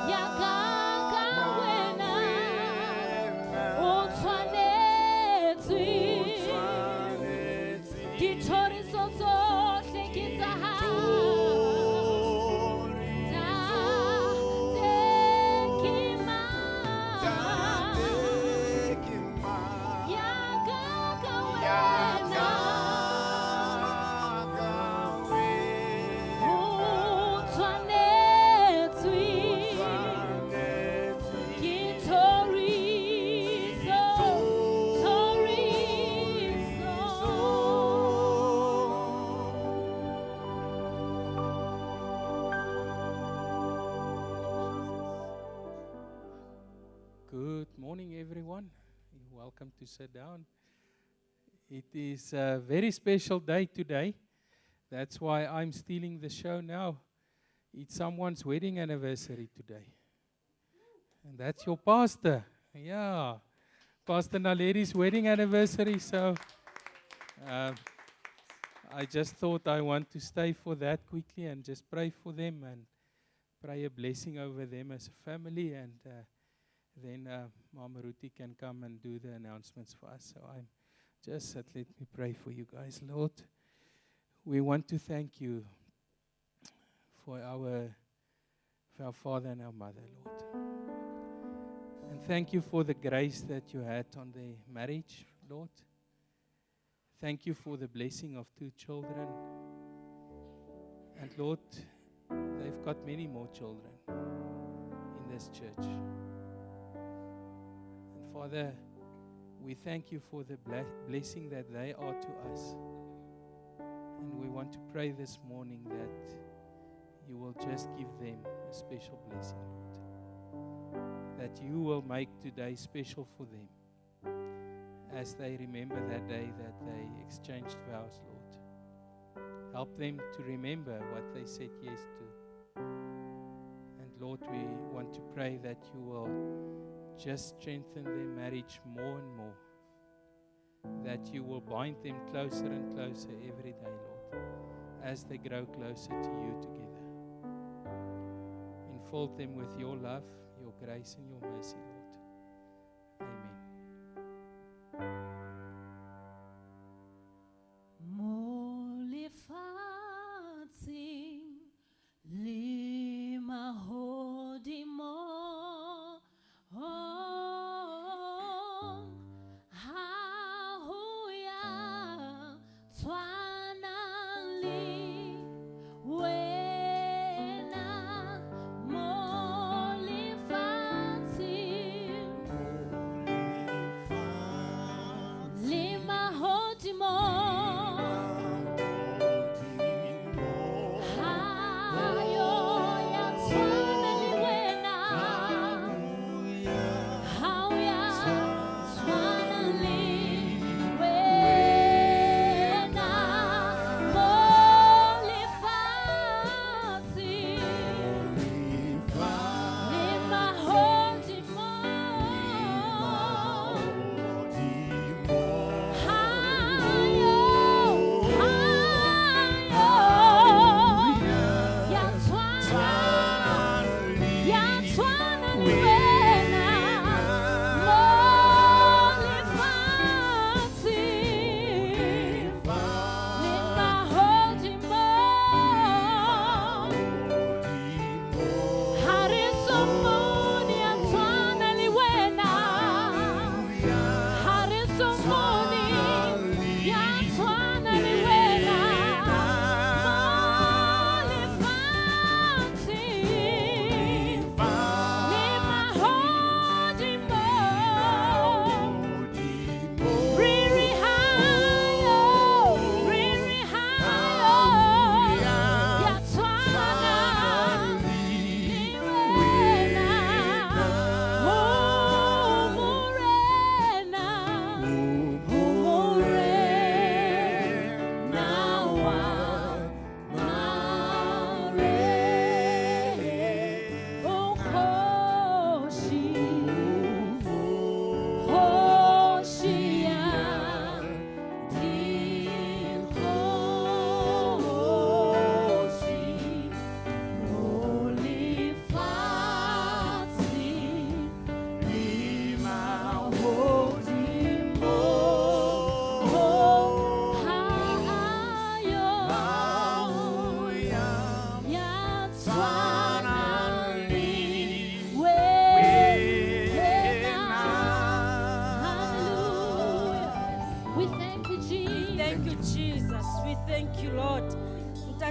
Ya ka ka wena o tshwanetswe. Dithoriso tsohle ke tsa hao. Ntate ke mang? Ya ka ka wena o tshwanetswe ke thoriso, thoriso. Good morning, everyone. You're welcome to sit down. It is a very special day today. That's why I'm stealing the show now. It's someone's wedding anniversary today. And that's your pastor. Yeah. Pastor Naledi's wedding anniversary. So I just thought I want to stay for that quickly and just pray for them and pray a blessing over them as a family. And then Mama Ruti can come and do the announcements for us. So I'm just let me pray for you guys. Lord, we want to thank you for our father and our mother, Lord. And thank you for the grace that you had on their marriage, Lord. Thank you for the blessing of 2 children. And Lord, they've got many more children in this church. And Father, we thank you for the blessing that they are to us. And we want to pray this morning that you will just give them a special blessing, Lord. That you will make today special for them as they remember that day that they exchanged vows, Lord. Help them to remember what they said yes to. And Lord, we want to pray that you will just strengthen their marriage more and more. That you will bind them closer and closer every day, Lord, as they grow closer to you together. Enfold them with your love, your grace, and your mercy, Lord. Amen. Mo lefatsheng le mahodimong, ha ho ya tshwanang le wena. Mo lefatsheng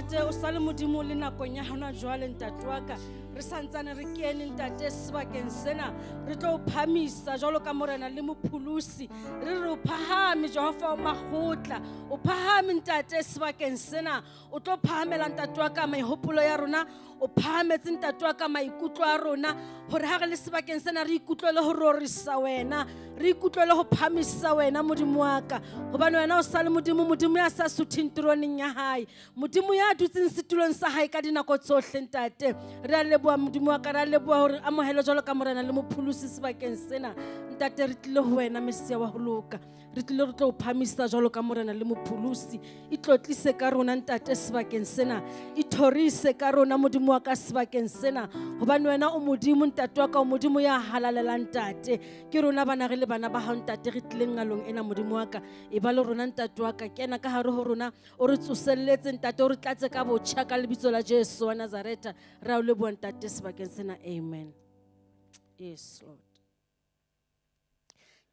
Ntate o sa le modimo le nakong ya hona jwale ntate wa ka. Re santsane re kene ntate sebakeng sena re tlo o phamisa jwalo ka morena le mopholosi. Re re o phahame Jehova o makgotla. O phahame ntate sebakeng sena. O tlo phahamela ntate wa ka mehopolo ya rona. O phahametse ntate wa ka maikutlo a rona hore ha re le sebakeng sena re ikutlwele ho rorisa wena. Re ikutlwele ho phamisa wena modimo wa ka. Hobane wena o sa le modimo, modimo ya sa suthing teroneng ya hae. Modimo ya dutseng setulong sa hae ka dinako tsohle ntate. Re a leboha modimo wa ka, re a leboha hore amohele jwalo ka morena le mopholosi sebakeng sena. Ntate re tlile ho wena Messia wa ho loka. Re tlile re tlo o phamisa jwalo ka morena le mopholosi. Itlotlise ka rona ntate sebakeng sena. Ithorise ka rona modimo wa ka sebakeng sena. Hobane wena o modimo ntate wa ka, o modimo ya halalelang ntate. Ke rona bana re le bana ba hao ntate re tlileng ngalong ena modimo wa ka. E ba le rona ntate wa ka, kena ka hare ho rona o re tsoselletse ntate, o re tlatse ka botjha ka lebitso la Jesu wa Nazareta. Re a o leboha ntate sebakeng sena. Amen. Yes Lord.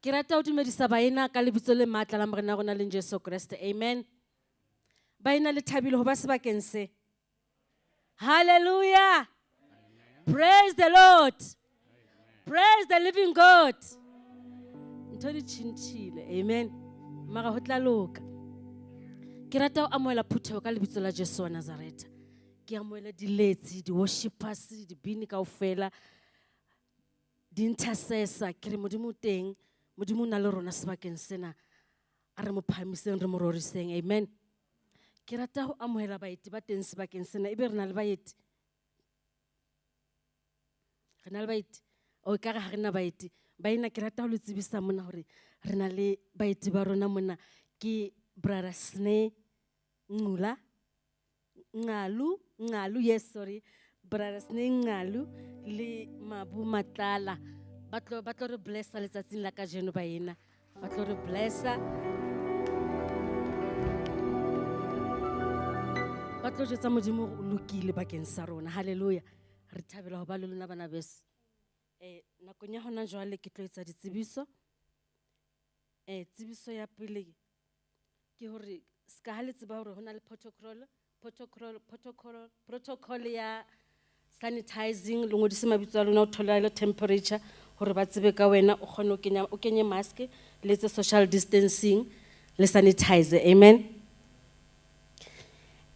Ke rata ho dumedisa baena ka lebitso le matla la Morena rona leng Jesu Kreste. Amen. Baena le thabile ho ba sebakeng se. Hallelujah. Praise the Lord. Praise the living God. Ntho di tjhentjhile. Amen. Mara ho tla loka. Ke rata ho amohela phutheho ka lebitso la Jesu wa Nazareta. Ke amohela diletsi, di-worshippers, dibini kaofela, di-intercessor. Ke re modimo o teng. Modimo o na le rona sebakeng sena. A re mo phahamiseng, re mo roriseng. Amen. Ke rata ho amohela baeti ba teng sebakeng sena. Ebe re na le baeti. Re na le baeti. O ekare ha re na baeti. Baena ke rata ho le tsebisa mona hore re na le baeti ba rona mona. Ke Brother Sne Ngula. Ngalu, Ngalu, yes, sorry. Brother Sne Ngalu le Mabu Matlala. Ba tlo re blessa letsatsing la kajeno baena. Ba tlo re blessa. Ba tlo jwetsa modimo hore o lokile bakeng sa rona. Hallelujah. Re thabela ho ba le lona bana beso. Nakong ya hona jwale ke tlo etsa ditsebiso. Tsebiso ya pele ke hore ska ha le tseba hore ho na le protocol ya sanitizing, le ngodise mabitso a lona, o thola le temperature hore ba tsebe ka wena, o kgone ho kenya, o kenye mask, le etse social distancing, le sanitize. Amen.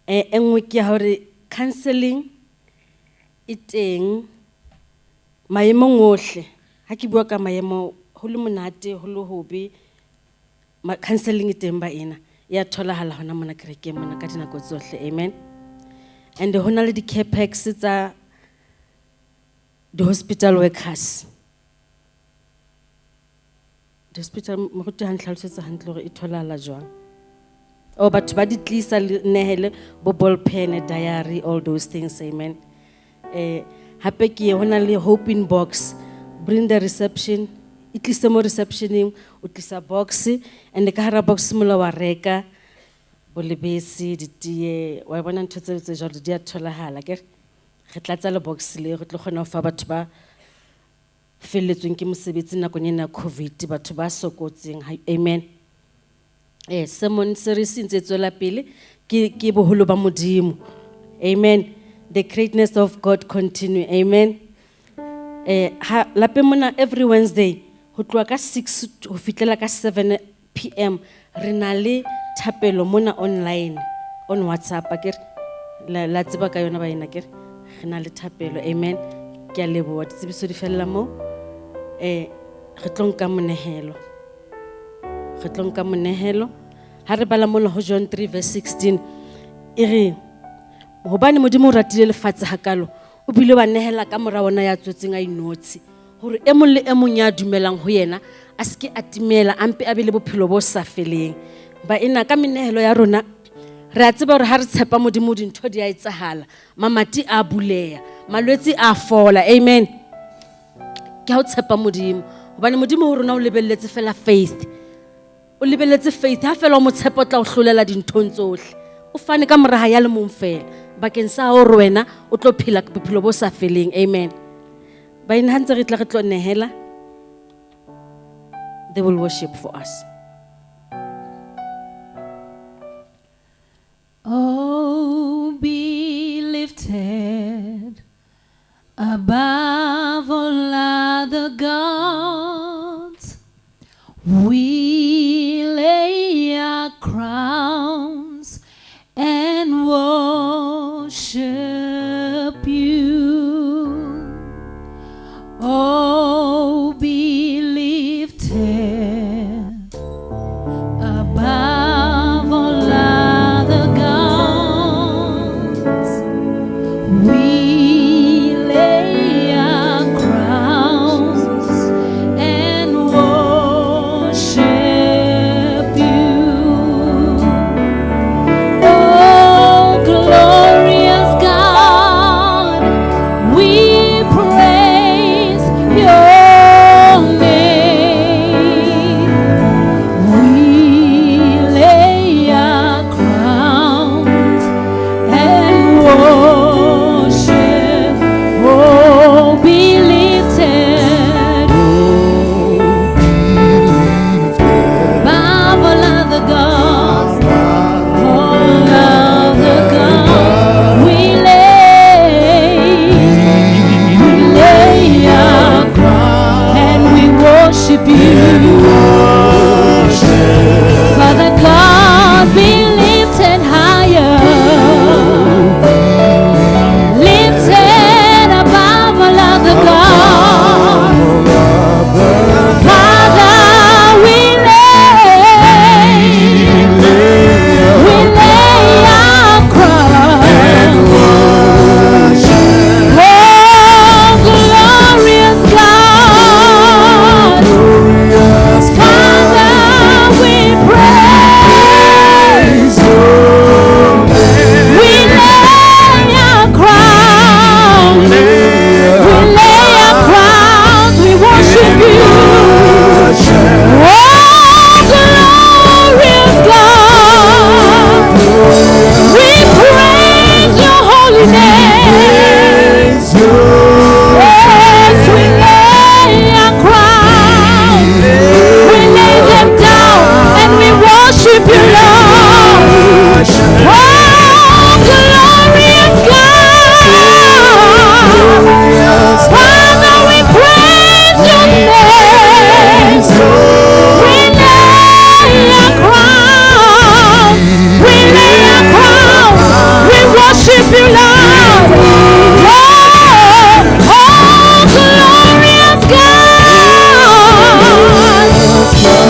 E nngwe ke ya hore counseling e teng maemong ohle. Ha ke bua ka maemo, ho le monate, ho le hobe, counseling e teng baena. Ya tholahala hona mona kerekeng mona ka dinako tsohle. Amen. And ho na le di-care packs tsa di-hospital workers. Di-hospital, moruti ha ntlhalosetsa hantle hore e tholahala jwang. Oh, batho ba di tlisa le nehele bo ball pen, diary, all those things. Amen. Hape ke ho na le hope in box. Bring the reception. E tlise mo receptioning, o tlisa box, and ka hara box mola wa reka bo lebese, ditee, wa bona ntho tseo tse jwalo di a tholahala, akere? Re tlatsa le box le re tlo kgona ho fa batho ba felletsweng ke mosebetsi nakong ena ya COVID, batho ba sokotseng. Amen. Sermon series e ntse e tswela pele, ke boholo ba Modimo. Amen. The greatness of God continue. Amen. Ha, lapeng mona every Wednesday ho tloha ka 6 ho fihlela ka 7 PM re na le thapelo mona online on WhatsApp, akere? La tseba ka yona baena, akere? Re na le thapelo. Amen. Ke a leboha. Ditsebiso di fella moo. Re tlo nka monehelo. Re tlo nka monehelo. Ha re bala mona ho John 3 verse 16, e re, hobane Modimo o ratile lefatshe hakalo, o bile wa nehela ka mora ona ya tswetseng a inotshi, hore e mong le e mong ya dumelang ho yena a se ke a timela, a mpe a be le bophelo bo sa feleng. Baena, ka menehelo ya rona re a tseba hore ha re tshepa Modimo dintho di a etsahala, mamati a buleha, malwetse a fola. Amen. Ke ha o tshepa Modimo, hobane Modimo ho rona o lebelletse fela faith. O lebelletse faith, ha fela o mo tshepa o tla o hlolela dinthong tsohle. O fane ka mora ya le mong fela bakeng sa hore wena o tlo phela bophelo bo sa feleng. Amen. Baena, ha ntse re tla re tlo nehela, they will worship for us. Oh, be other gods, we lay our crowns and worship you. Oh, be lifted above all other gods. We lay our crowns and worship you. Oh, glorious God, we praise your name. We lay our crowns and worship. Oh, be lifted above all other gods. All other gods, we lay our crown and we worship you. Father God, be lifted higher, lifted above all other gods. Father, we lay our crowns. Oh, glorious God, Father, we praise. We lay our crowns. We lay our crowns. We worship you. Oh, glorious God, we praise your holy name. Yes, we lay our crowns. We lay them down and we worship you, Lord. Oh, glorious God. Father, we praise your name. We lay our crowns. We lay our crowns. We worship you, Lord. Oh, oh, glorious God.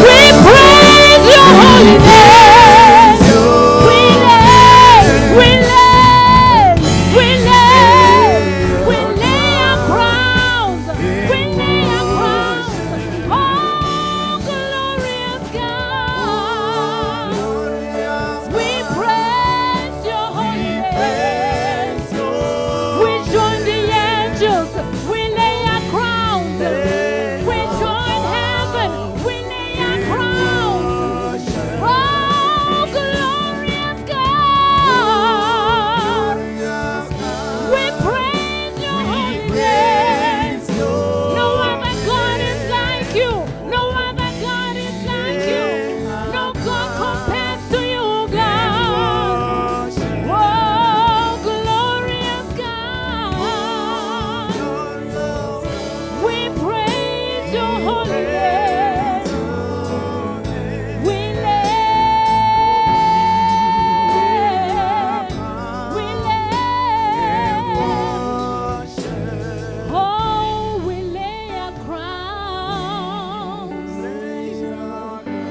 We praise your holy name. We lay, we lay, we lay, we lay our crowns. We lay our crowns. Oh, glorious God. We praise your holy name. We join the angels. We lay our crowns. We join heaven. We lay our crowns. Oh, glorious God. We praise your holy name. No other God is like you. No other God is like you. No God compares to you, God. Oh, glorious God. We praise your holy name. We lay, we lay, oh, we lay our crowns.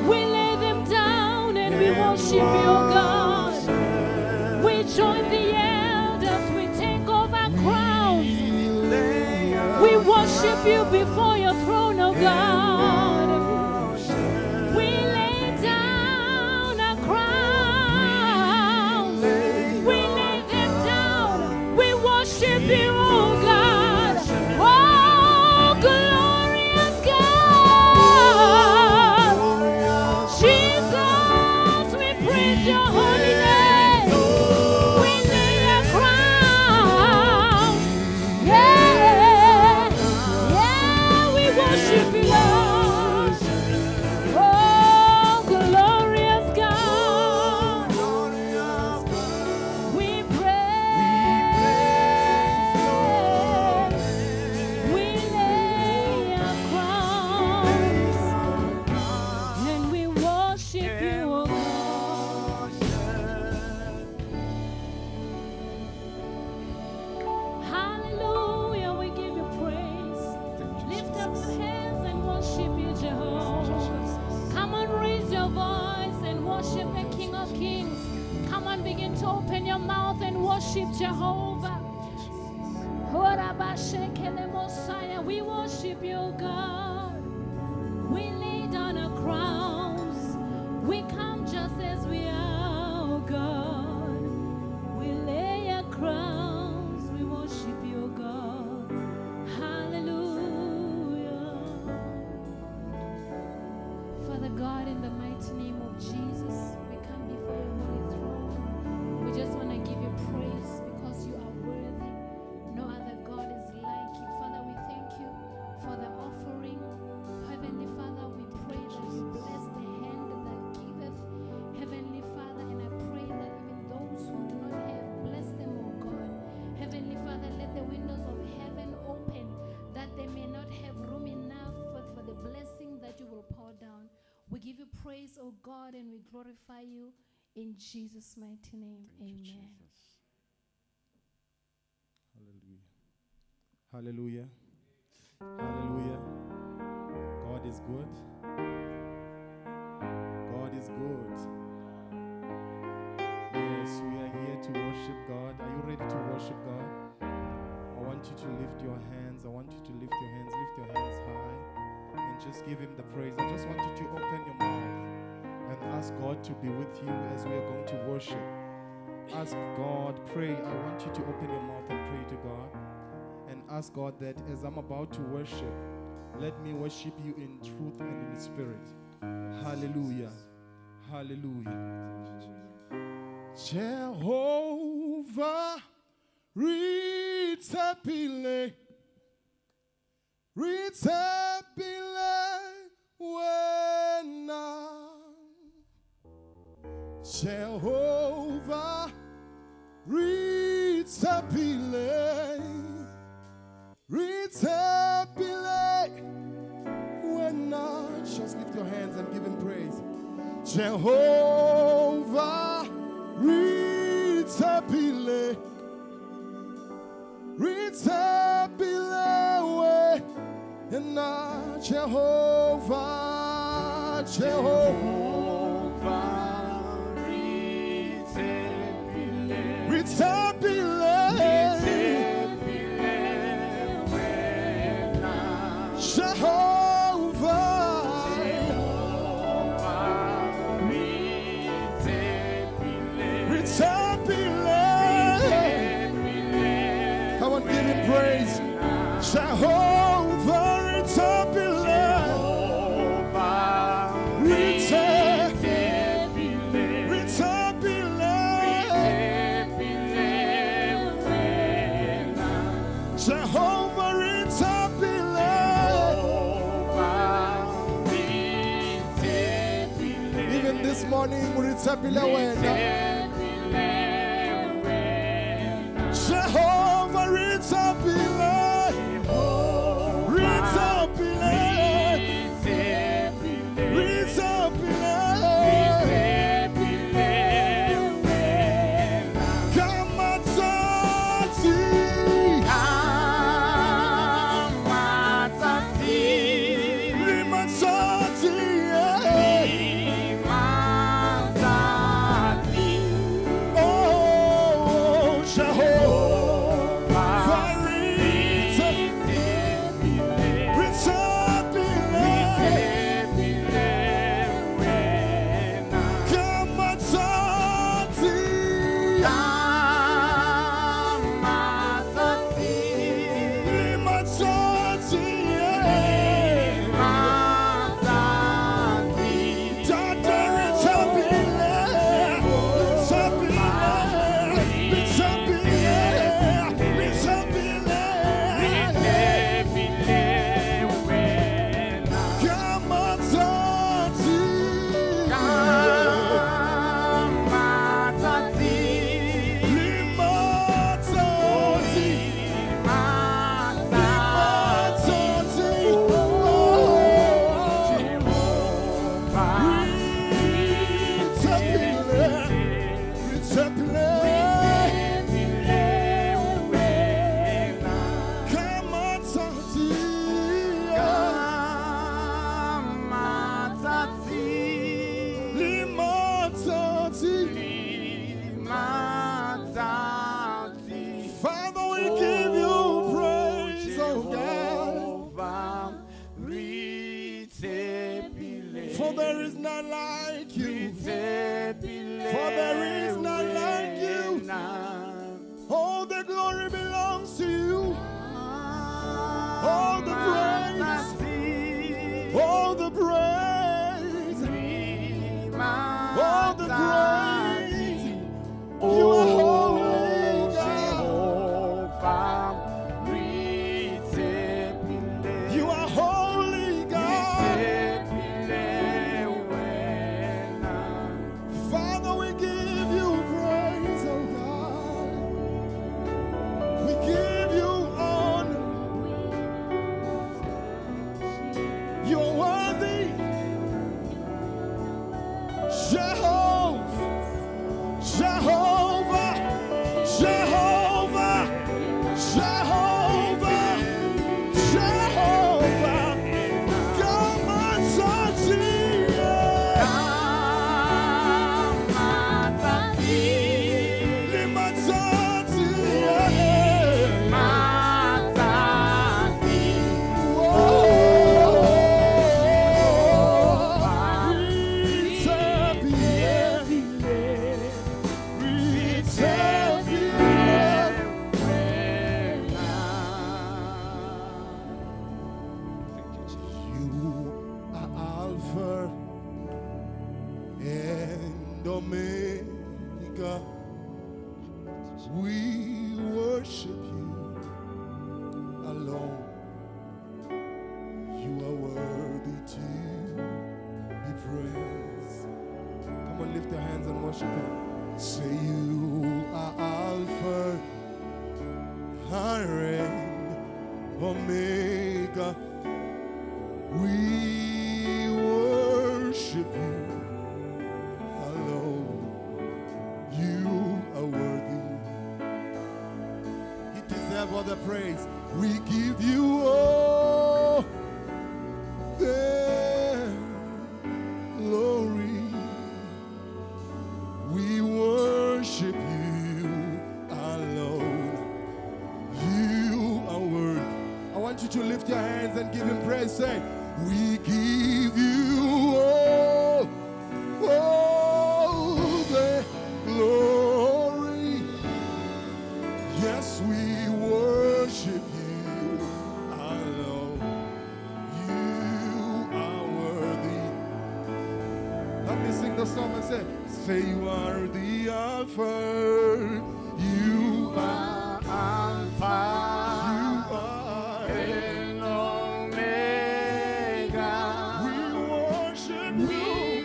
We lay them down and we worship you, God. We join the elders, we take off our crowns. We worship you before your throne, oh God. We lay down our crowns. We lay them down. We worship you, oh God. Oh, glorious God. Jesus, we praise your holy name. We lay our crowns. Yeah, yeah, we worship Jehovah. We worship you, God. We lay down our crowns. We come just as we are, God. We lay our crowns. We worship you, God. Hallelujah. Father God, in the mighty name of Jesus, we come before your holy throne. We just want to give you praise because you are worthy. No other God is like you. Father, we thank you for the offering. Heavenly Father, we pray that you bless the hand that giveth. Heavenly Father, and I pray that even those who do not have, bless them, O God. Heavenly Father, let the windows of heaven open that they may not have room enough for the blessing that you will pour down. We give you praise, O God, and we glorify you in Jesus' mighty name. Thank you, Amen. Jesus. Hallelujah. Hallelujah. Hallelujah. God is good. God is good. Yes, we are here to worship God. Are you ready to worship God? I want you to lift your hands. I want you to lift your hands. Lift your hands high and just give him the praise. I just want you to open your mouth and ask God to be with you as we are going to worship. Ask God, pray. I want you to open your mouth and pray to God and ask God that as I'm about to worship, let me worship you in truth and in spirit. Hallelujah. Hallelujah. Jehovah, ritapile, ritapile wena. Jehovah, ritapile, ritapile wena. Just lift your hands and give him praise. Jehovah, ritapile, ritapile wena. Jehovah, Jehovah, ritapile, Jehovah, ritapile. Come on, give him praise. Jehovah, ritapile, ritapile, Jehovah, ritapile. Even this morning, ritapile wena. Jehovah, ritapile, ritapile, ritapile. Kamatsatsi, rimatsatsi, yeah. there is none like you. For there is none like you. All the glory belongs to you. All the praise. All the praise. All the praise. You are holy, God. You are holy, God. Father, we give you praise, oh God. We give you honor. You are worthy. Jehovah, Jehovah, Jehovah, Jehovah, Jehovah. Come on, Thank you, Jesus. You are Alpha and Omega. We worship you alone. You are worthy to be praised. Come on, lift your hands and worship him. Say you are Alpha and Omega. We worship you alone. You are worthy. You deserve all the praise. We give you all the glory. We worship you alone. You are worthy. I want you to lift your hands and give him praise. Say, we give you all the glory. Yes, we worship you alone. You are worthy. Let me sing the song and say, say you are the Alpha. You are Alpha. You are and Omega. We worship you. We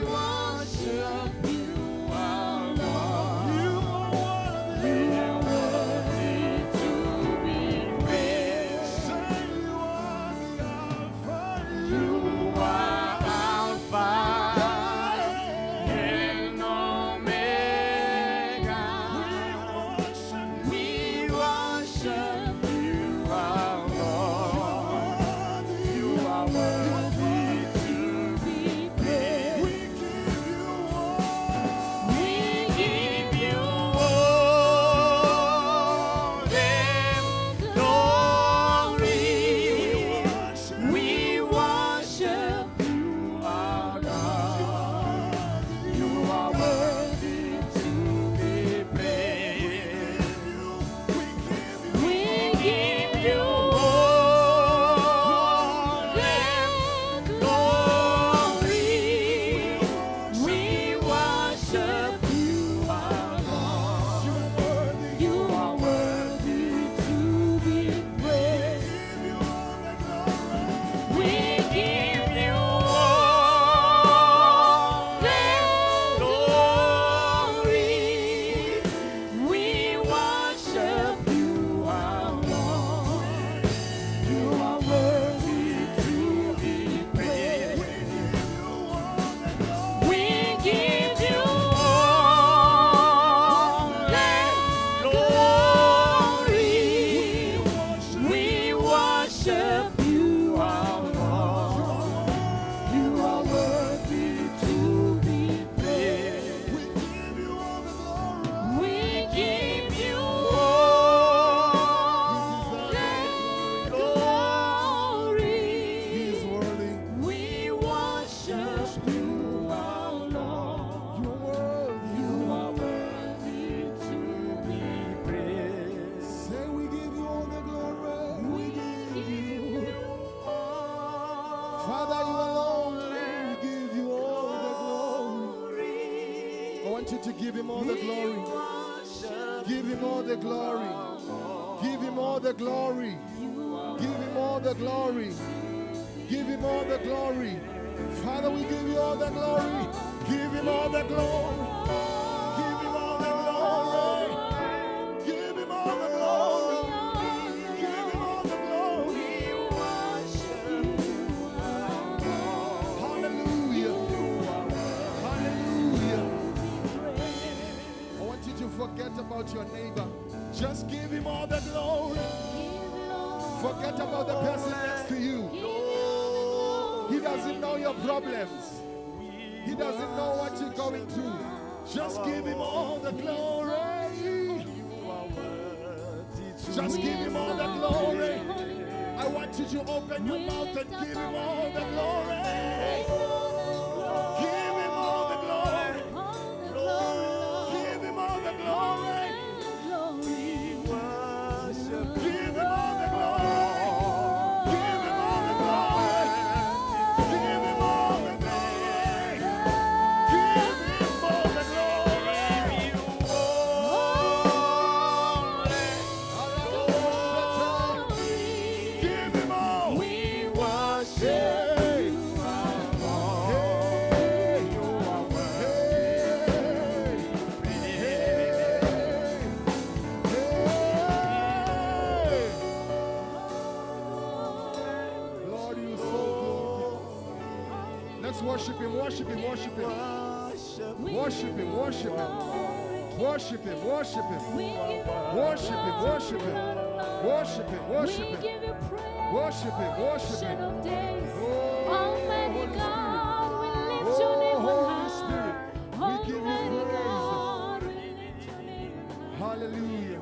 worship you alone. You are worthy. You are worthy to be praised. Say you are the Alpha. You are Alpha and Omega. We worship We worship Father, you alone, we give you all the glory. I want you to give him all the glory. Give him all the glory. Give him all the glory. Give him all the glory. Give him all the glory. Father, we give you all the glory. Give him all the glory. Give him all the glory. Give him all the glory. Give him all the glory. Hallelujah. Hallelujah. I want you to forget about your neighbor. Just give him all the glory. Forget about the person next to you. He doesn't know your problems. He doesn't know what you're going through. Just give him all the glory. Just give him all the glory. I want you to open your mouth and give him all the glory. Give him all the glory. Give him all the glory. Give him all the glory. Give him all the glory. Give him all the glory. Give him all the glory. Give him all. We worship you Hey. Hey. Hey. Hey. Lord, you're so good. Let's worship him, worship him, worship him. Worship him, worship him. Worship him, worship him. Worship him, worship him. Worship him, worship We him. give you praise. Worship him, worship him. Ancient of days. Oh, Almighty Holy Spirit. God, we lift your Oh, name on Holy high. Spirit, we give you Almighty praise. God, we lift your name on high. Hallelujah.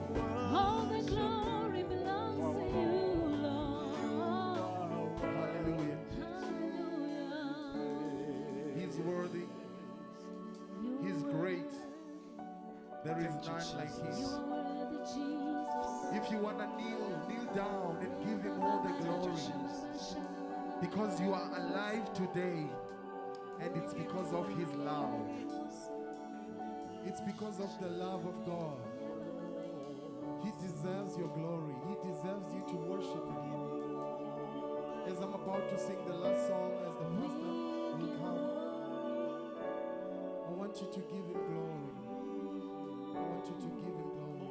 All the glory belongs to you, Lord. Hallelujah. Hallelujah. He's worthy. He's great. There is none like You him. are worthy, Jesus. If you want to kneel, kneel down and give him all the glory. Because you are alive today, and it's because of his love. It's because of the love of God. He deserves your glory. He deserves you to worship him. As I'm about to sing the last song, as the pastor will come, I want you to give him glory. I want you to give him glory.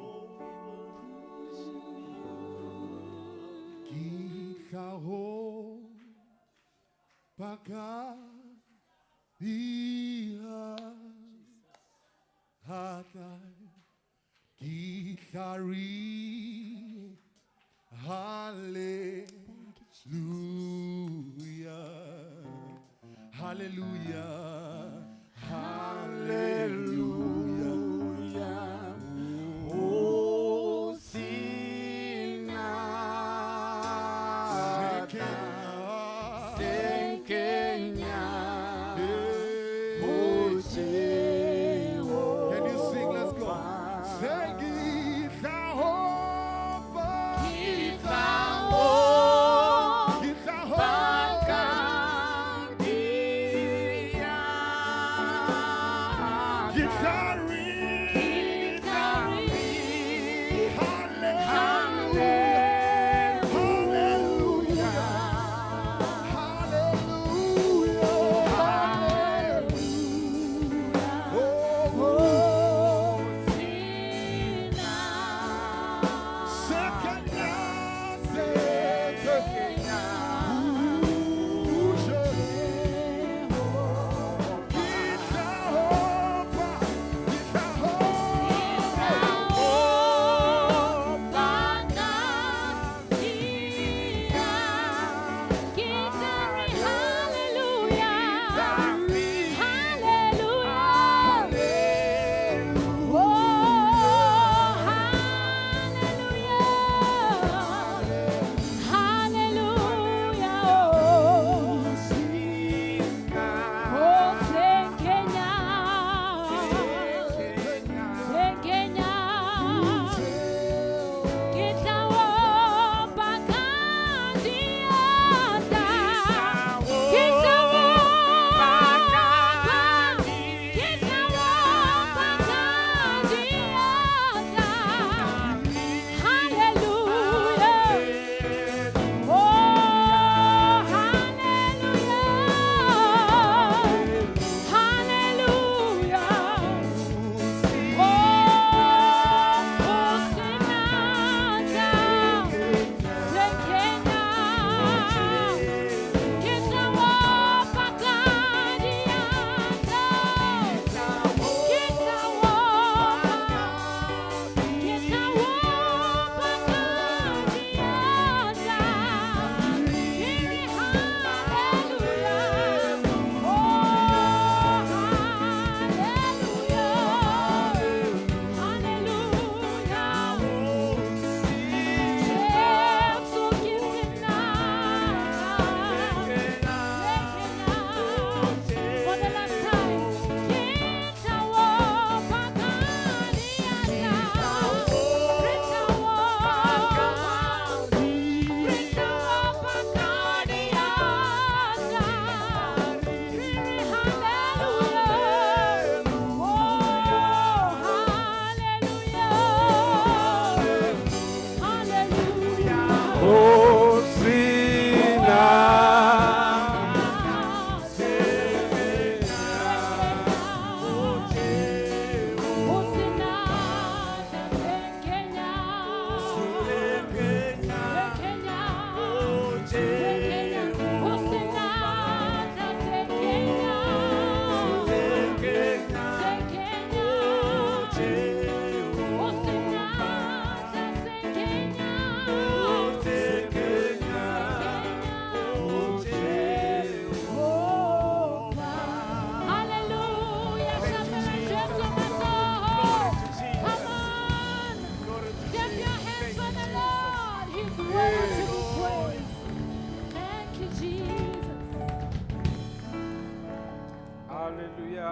Gikaho paka dia hatai gitari hallelujah hallelujah hallelujah. Oh, sina Kenya. Can you sing? Let's go. Sing.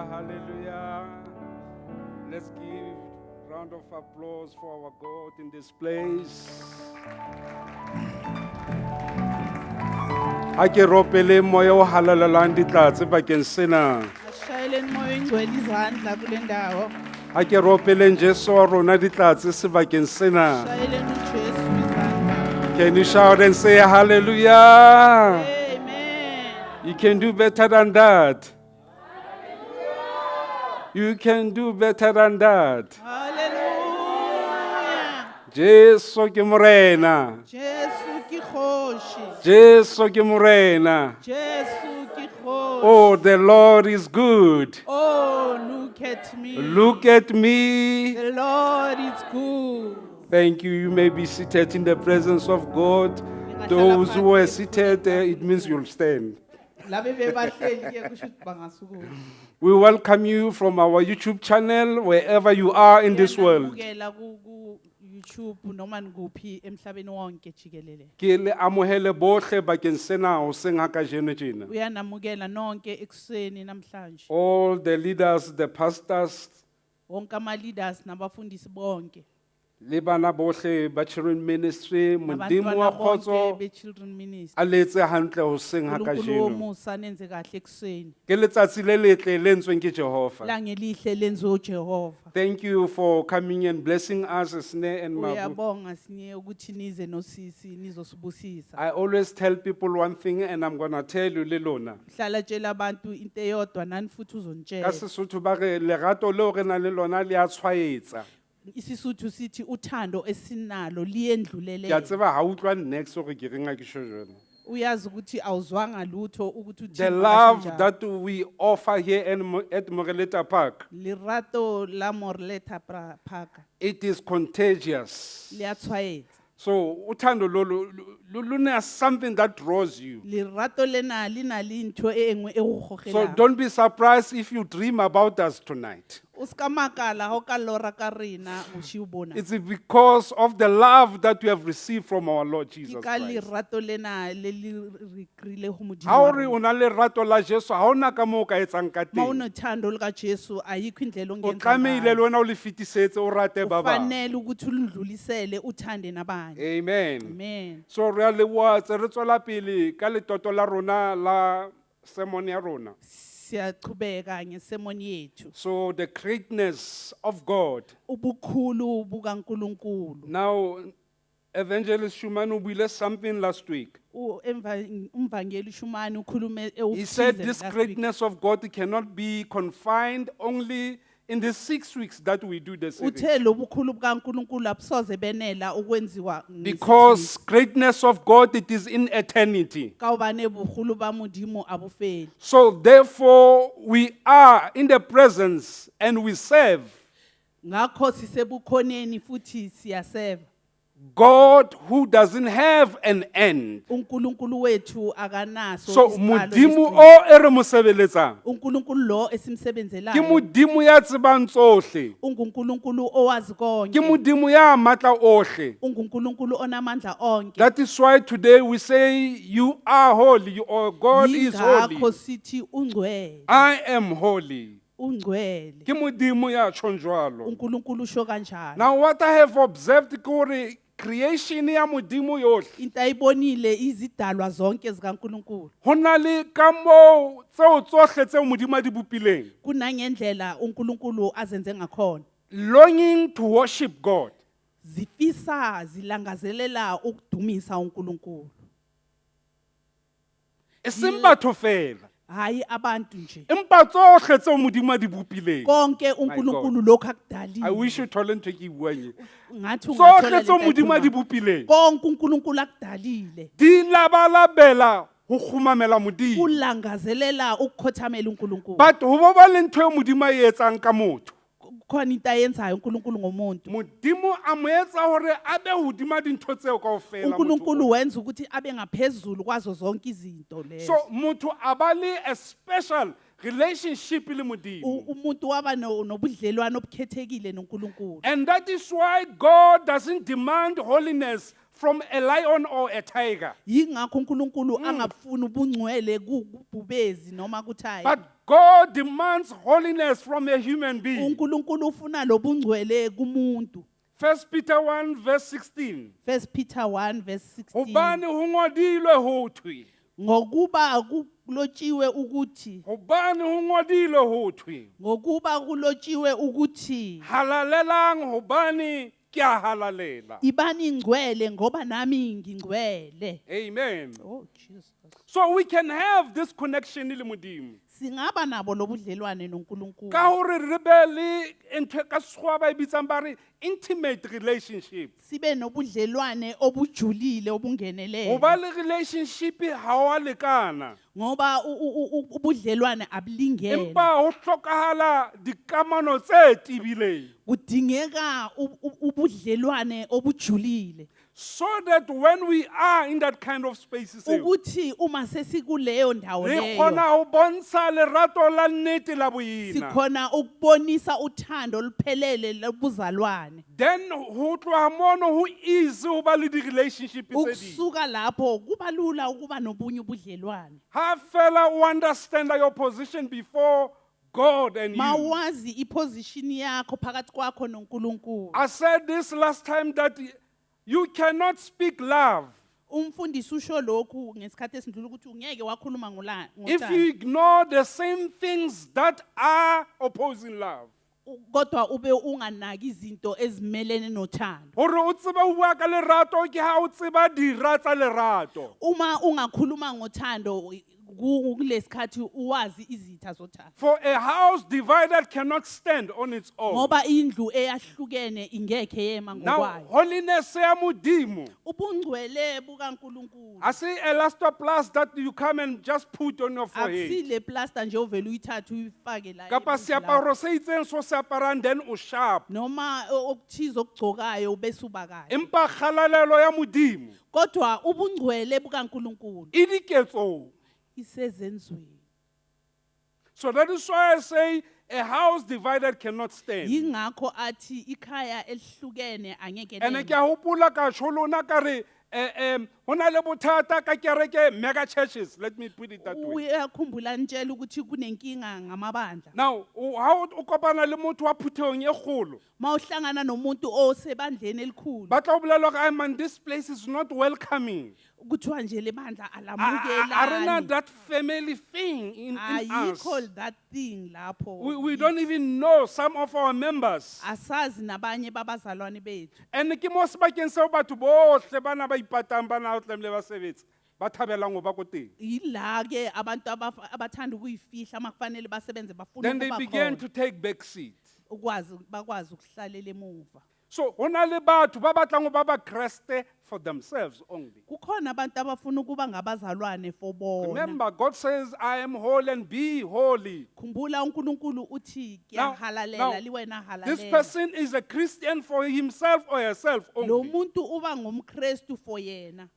Hallelujah, hallelujah. Let's give round of applause for our God in this place. Ha ke ropele moya o halalelang ditlatse bakeng sena. Asishayeleni moya oyingcwele izandla kule ndawo. Ha ke ropeleng Jesu wa rona ditlatse sebakeng sena. Shayeleni uJesu izandla. Can you shout and say hallelujah? Amen. You can do better than that. You can do better than that. Hallelujah. Jesu ke Morena. Jesu ke kgoši. Jesu ke Morena. Jesu ke kgoši. Oh, the Lord is good. Oh, look at me. Look at me. The Lord is good. Thank you. You may be seated in the presence of God. Those who were seated, it means you'll stand. Labe bebahleli ke kusho ukuthi bangasukuma. We welcome you from our YouTube channel, wherever you are in this world. Siyanamukela ku YouTube noma nikuphi emhlabeni wonke jikelele. Ke le amohele bohle bakeng sena hoseng ha kajeno tjena. Uyanamukela nonke ekuseni namhlanje. All the leaders, the pastors, Wonke ama leaders nabafundisi bonke. le bana bohle ba children ministry, Modimo Nabantwana wa bonke kgotso be-children ministry. a le etse hantle hoseng ha uNkulunkulu kajeno. womusa nenze kahle ekuseni. Ke letsatsi le letle le entsweng ke Jehova. Langelihle lenziwe uJehova. Thank you for coming and blessing us, Sne and Mabu. Uyabonga sinye ukuthi nize nosisi nizosibusisa. I always tell people one thing and I'm gonna tell you le lona. Hlala tshela abantu into eyodwa nani futhi Ka uzonitshela. Sesotho ba re lerato leo re nang le lona le a tshwaetsa. Isisuthu sithi uthando esinalo Ke a liyendlulele. tseba ha utlwa next hore ke reng ha ke tjho jwalo. Uyazi ukuthi awuzwanga lutho ukuthi The uthini love makasho njalo. that we offer here at Moreleta Park, Lerato la Moreleta Park it is contagious. liyatshwayetsa. So uthando lolu luna something that draws you. Lerato lena le na le ntho e nngwe e go So gogelang. don't be surprised if you dream about us tonight. O ska makala ha o ka lora ka rena bosiu bona. It's because of the love that we have received from our Lord Ke Jesus ka Christ. lerato lena le le re kry-ile ho Modimo Ha wa o re rona. o na le lerato la Jesu, ha hona ka moo o ka etsang ka Ma teng. unothando lukaJesu ayikho indlela O ongenza tlamehile ngayo. le wena o le fetisetse, o rate ba bang. Kufanele ukuthi uludlulisele uthande nabanye. Amen. Amen. So re a leboha tse re tswela pele ka letoto la rona la sermon ya rona. Siyachubeka ngesemoni yethu. So the greatness of God. Ubukhulu bukaNkulunkulu. Now, Evangelist Schumann o buile something last week. Umvangeli Shumani ukhulume He said okuthize this last week. greatness of God cannot be confined only in the 6 weeks that we do the series. Uthe lobukhulu bukaNkulunkulu abusoze benela ukwenziwa nge-six Because weeks. greatness of God, it is in eternity. Ka hobane boholo ba Modimo abofeli. So therefore, we are in the presence and we serve Ngakho sisebukhoneni futhi siyaseva. God who doesn't have an end. uNkulunkulu wethu akanaso So isiqalo Modimo nesigcino. o e re mo sebeletsang, uNkulunkulu lo ke esimsebenzelayo Modimo ya tsebang tsohle, unguNkulunkulu owazi ke konke Modimo ya matla ohle. unguNkulunkulu onamandla onke That is why today we say you are holy, or God is yingakho holy. sithi ungcwele I am holy. ungcwele Ke Modimo ya tjhong jwalo. uNkulunkulu usho kanjalo Now what I have observed ke hore creation ya Modimo yohle, into ayibonile izidalwa zonke zikaNkulunkulu ho na le ka moo tseo tsohle tseo Modimo a di bopileng, kunangendlela uNkulunkulu azenze ngakhona longing to worship God. zifisa zilangazelela ukudumisa uNkulunkulu E seng batho fela, hayi abantu nje empa tsohle tseo Modimo a di bopileng. konke uNkulunkulu lokhu I wish akudalile you thole ntho e ke e buang e. ngathi ungathola Tsohle lento tseo Modimo a di ayikhulumayo. bopileng konke uNkulunkulu akudalile di labalabela ho kgumamela Modimo. ulangazelela ukukhothamela uNkulunkulu But ho bo ba le ntho eo Modimo a e etsang ka motho. Kukhona into ayenzayo uNkulunkulu ngomuntu. Modimo a mo etsa hore a be hodima dintho tseo kaofela motho uNkulunkulu oo. wenza ukuthi abe ngaphezulu kwazo zonke izinto lezo. So motho a ba le a special relationship le Modimo. Umuntu waba nobudlelwano obukhethekile noNkulunkulu. And that is why God doesn't demand holiness from a lion or a tiger. Yingakho uNkulunkulu angafuni ubungcwele kubhubezi noma kuthayi. But God demands holiness from a human being. uNkulunkulu ufuna lobungcwele kumuntu. 1 Peter 1 verse 16. 1 Peter 1 verse 16. Hobane ho ngodilwe ho thwe. Ngokuba kulotshiwe ukuthi Hobane ho ngodilwe ho thwe. Ngokuba kulotshiwe ukuthi Halalelang hobane ke a halalela. Ibani ngcwele ngoba nami ngingcwele. Amen. Oh Jesus. So we can have this connection le Modimo. Singaba nabo lobudlelwane noNkulunkulu. Ka hore re be le ntho e ka Sekgowa ba e bitsang ba re intimate relationship. Sibe nobudlelwane obujulile obungenelele. Ho ba le relationship ha wa lekana. Ngoba ubudlelwane abulingene. Empa ho hlokahala dikamano tse tebileng. Kudingeka ubudlelwane obujulile. So that when we are in that kind of spaces, Ukuthi uma sesikuleyo ndawo re leyo, kgona ho bontsha lerato la nnete la boena. Sikhona ukubonisa uthando oluphelele lobuzalwane. Then ho tloha mono ho easy ho ba le di-relationship tse ding. Ukusuka lapho kuba lula ukuba nobunye ubudlelwane. Ha fela o understand your position before God and you. Mawazi iposition yakho phakathi kwakho noNkulunkulu. I said this last time that you cannot speak love Umfundisi usho lokhu ngesikhathi esindlula ukuthi ungeke wakhuluma if ngothando. you ignore the same things that are opposing love. Kodwa ube unganaki izinto ezimelene nothando. Hore o tsebe ho bua ka lerato ke ha o tseba dira tsa lerato. Uma ungakhuluma ngothando kulesikhathi uwazi izitha zothando. For a house divided cannot stand on its own. Ngoba indlu eyahlukene ingekhe yema Now, ngokwayo. holiness ya Modimo. Ubungcwele bukaNkulunkulu. I see elastoplast that you come and just put on your forehead. Akusile plaster nje ovela uyithathe uyifake la. Kapa ebusweni lakho. seaparo se itseng so se aparang then o sharp. Noma okuthize okugcokayo bese uba kahle. Empa kgalalelo ya Modimo Kodwa ubungcwele bukaNkulunkulu e diketsong. isezenzweni. So that is why I say a house divided cannot stand. Yingakho athi ikhaya elihlukene angeke Ene leme. ke a hopola ka tjho lona ka re, ho na le bothata ka kereke mega churches, let me put it that way. Uyakhumbula nitshela ukuthi kunenkinga ngamabandla. Now, ha o kopana le motho wa phuthehong e kgolo, Mawuhlangana nomuntu osebandleni elikhulu, ba tla o bolella hore, "Ai man, this place is not welcoming." Kuthiwa nje le bandla A re na alamukelani. that family thing in us. Ayikho that thing lapho. We don't even know some of our members. Asazi nabanye babazalwane bethu. And ke mo sebakeng seo batho bohle bana ba ipatang bana o tlamehile ba sebetse, ba thabelang ho ba ko teng. Yila ke abantu abathanda ukuyifihla makufanele basebenze bafuna Then they ukuba began khona. to take back seat. Ukwazi bakwazi ukuhlalela emuva. So ho na le batho ba batlang ho ba Bakreste for themselves only. Kukhona abantu abafuna ukuba ngabazalwane for bona. Remember, God says, I am holy and be holy. Khumbula uNkulunkulu uthi Now, kuyahalalela now, liwena this halalela. person is a Christian for himself or herself Lo only. muntu uba ngumKristu for yena.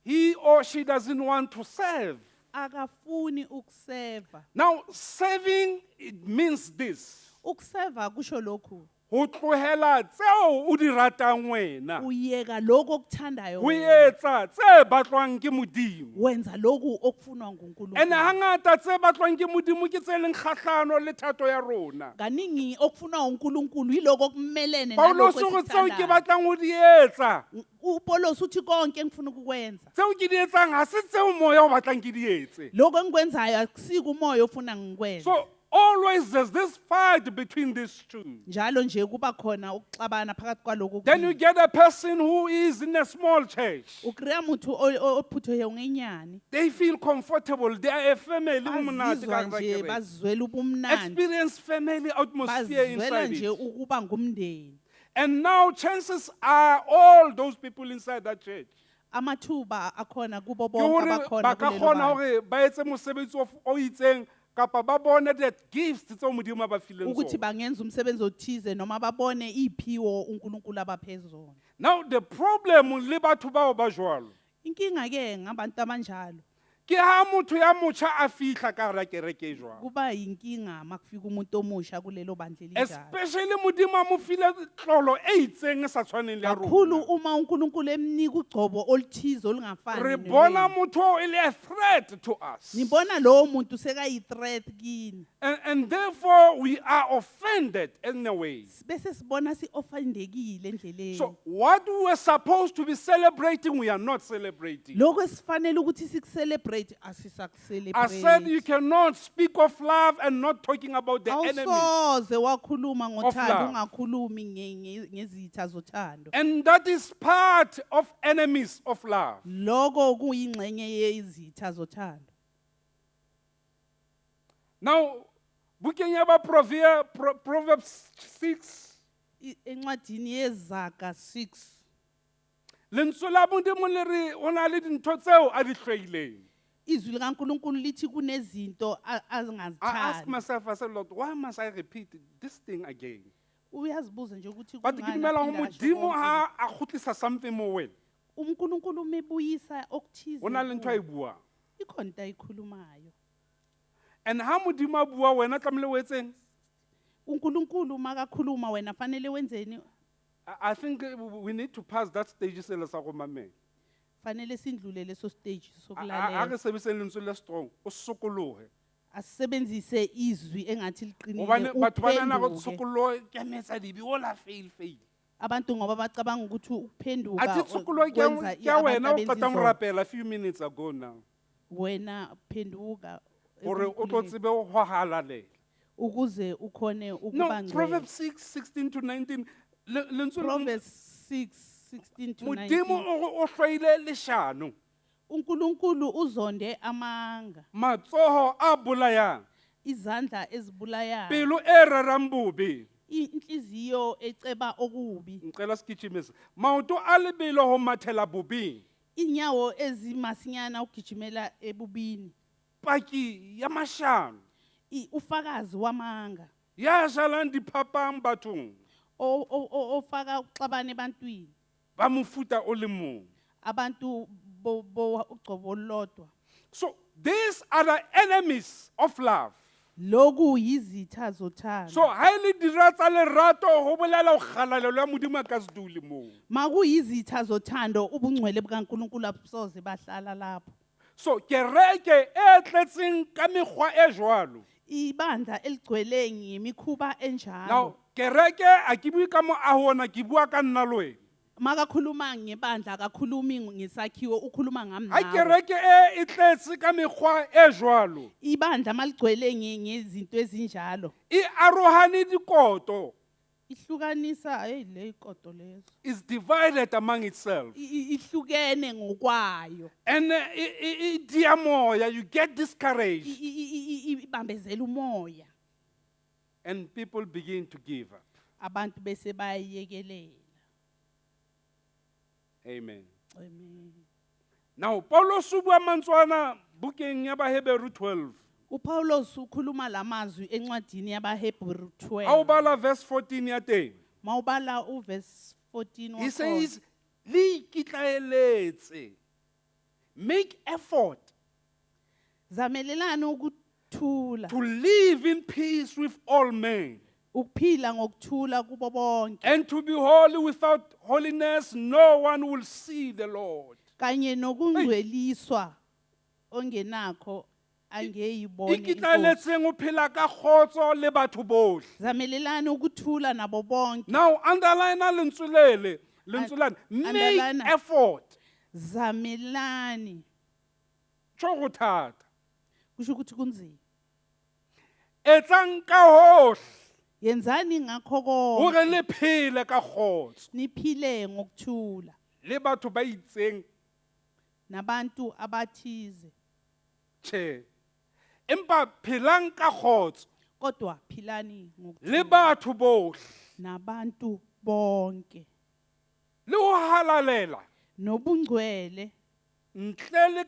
He or she doesn't want to serve. Akafuni ukuseva. Now, serving, it means this. Ukuseva kusho lokhu. Ho tlohela tseo o di ratang wena. Uyeka lokho okuthandayo Ho wena. etsa tse batlwang ke Modimo. Wenza lokhu okufunwa nguNkulunkulu. Ene hangata tse batlwang ke Modimo ke tse leng kgahlano le thato ya rona. Kaningi okufunwa uNkulunkulu yiloko okumelene Paulos nalokho o re tseo ke esikuthandayo. batlang ho di etsa. uPaulos uthi konke engifuna ukukwenza. Tseo ke di etsang ha se tseo moya o batlang ke di etse. Lokho engikwenzayo akusiko umoya ofuna ngikwenze. So always there's this fight between these two. Njalo nje kuba khona ukuxabana phakathi kwalokho Then you okubili. get a person who is in a small church. Ukreya motho ophuthwe ngenyani. They feel comfortable. They are a family. Ho monate Bazizwa ka hara nje kereke. bazizwela ubumnandi. Experience family atmosphere Bazizwela inside nje it. ukuba ngumndeni. And now chances are all those people inside that church. Amathuba akhona kubo Ke bonke hore abakhona ba ka kulelo kgona bandla. hore ba etse mosebetsi o itseng kapa ba bone the gifts tseo Modimo a ba fileng Ukuthi tsona. bangenza umsebenzi othize noma babone iphiwo uNkulunkulu abaphezona. Now the problem le batho bao ba jwalo Inkinga ke ngabantu abanjalo. Ke ha motho ya motjha a fihla ka hara kereke e jwalo. Kuba yinkinga makufika umuntu omusha kulelo bandla elinjalo. Especially Modimo a mo file tlolo e itseng e sa tshwaneng le ya Kakhulu rona. uma uNkulunkulu emnika ugcobo oluthize olungafani Re nolwenu. bona motho oo e le a threat to us. Nibona lowo muntu sekayi-threat kini. And therefore we are offended in a way. Bese sibona si-offendekile endleleni. So what we were supposed to be celebrating, we are not celebrating. Lokho esifanele ukuthi sikucelebrate I said asisakucelebrate. you cannot speak of love and not talking about the enemy. Awusoze wakhuluma ngothando love. ungakhulumi ngezitha zothando. And that is part of enemies of love. Lokho kuyingxenye yezitha zothando. Now, bukeng ya ba Proverbs 6, Encwadini yeZaga 6. Lentswe la Modimo le re ho na le dintho tseo a di hloileng. Izwi likaNkulunkulu lithi kunezinto I ask angazithandi. myself, I said, Lord, why must I repeat this thing again? Uyazibuza nje ukuthi But ke kungani dumela ho aphinde asho Modimo konke ha a kgutlisa something mo wena, lokhu. uNkulunkulu umebuyisa okuthize. ho na le ntho a e kuwe. buang. Ikhona into ayikhulumayo. And ha Modimo a bua wena tlamehile o etseng? uNkulunkulu makakhuluma wena fanele wenzeni? I think we need to pass that stage sele sa go mamela. Fanele sindlule leso stage A sokulalela. re sebediseng lentswe le strong, o sokolohe. Asisebenzise izwi engathi liqinile Hobane batho ba nahana hore uphenduke. sokoloho ke metsa dibe, ola fail, fail. Abantu ngoba bacabanga ukuthi ukuphenduka Athe sokoloho kwenza ke ya abantu wena o abenza qetang ho izono. rapela a few minutes ago now. Wena phenduka Hore o tlo ekukhulekeni. tsebe ho halalela. Ukuze ukhone No, ukuba ngcwele. Proverbs 6, 16 to 19. Lentswe la Proverbs 6, 16 to Modimo 19. o re o hloile leshano. uNkulunkulu uzonde amanga. Matsoho a bolayang. Izandla ezibulayayo. Pelo e rerang bobe. Inhliziyo eceba okubi. Ngicela sigijimisa. Maoto a lebelo ho mathela bobeng. Inyawo ezimasinyana ukugijimela ebubini. Paki ya mashano. Ufakazi wamanga. Ya jalang diphapang bathong. Ofaka uxabane ebantwini. Ba mofuta o le mong. Abantu bo ugcobo olulodwa. So these are the enemies of love. Lokhu yizitha zothando. So ha e le dira tsa lerato ho bolela ho kgalalelo ya Modimo a ka se dule moo. Makuyizitha zothando ubungcwele bukaNkulunkulu abusoze bahlala lapho. So kereke e tletseng ka mekgwa e jwalo. Ibandla eligcwele ngemikhuba enjalo. Now kereke a ke bue ka moaho ona, ke bua ka nna le wena. Makakhuluma ngebandla akakhulumi ngesakhiwo, ukhuluma ngami Ha nawe. kereke e e tletse ka mekgwa e jwalo. Ibandla maligcwele ngezinto ezinjalo. E arohane dikoto. Ihlukanisa, hey, le ikoto lezo. Is divided among itself. Ihlukene ngokwayo. And e dia moya, you get discouraged. Ibambezela umoya. And people begin to give up. Abantu bese bayayekelela. Amen. Amen. Now, Paulos o bua mantswe ana bukeng ya Baheberu 12. uPaulos ukhuluma lamazwi encwadini yabaHebrew 12. Ha o bala verse 14 ya teng. Mawubala uverse 14 He wakhona. says, le ikitlaeletse. Make effort Zamelelani ukuthula. to live in peace with all men. Ukuphila ngokuthula kubo bonke. And to be holy without holiness, no one will see the Lord. Kanye nokungcweliswa ongenakho angeyibone inkosi. Ikitlaeletseng ho phela ka kgotso le batho bohle. Zamelelani ukuthula nabo bonke. Now, underline lentswe lele, lentswe lane. Make Underline. effort. Zamelani. Tjho ho thata. Kusho ukuthi kunzima. Etsang ka hohle. Yenzani ngakho konke. Hore le phele ka kgotso. Niphile ngokuthula. Le batho ba itseng. Nabantu abathize. Tjhe. Empa phelang ka kgotso. Kodwa philani ngokuthula. Le batho bohle. Nabantu bonke. Le ho halalela. Nobungcwele. Ntle le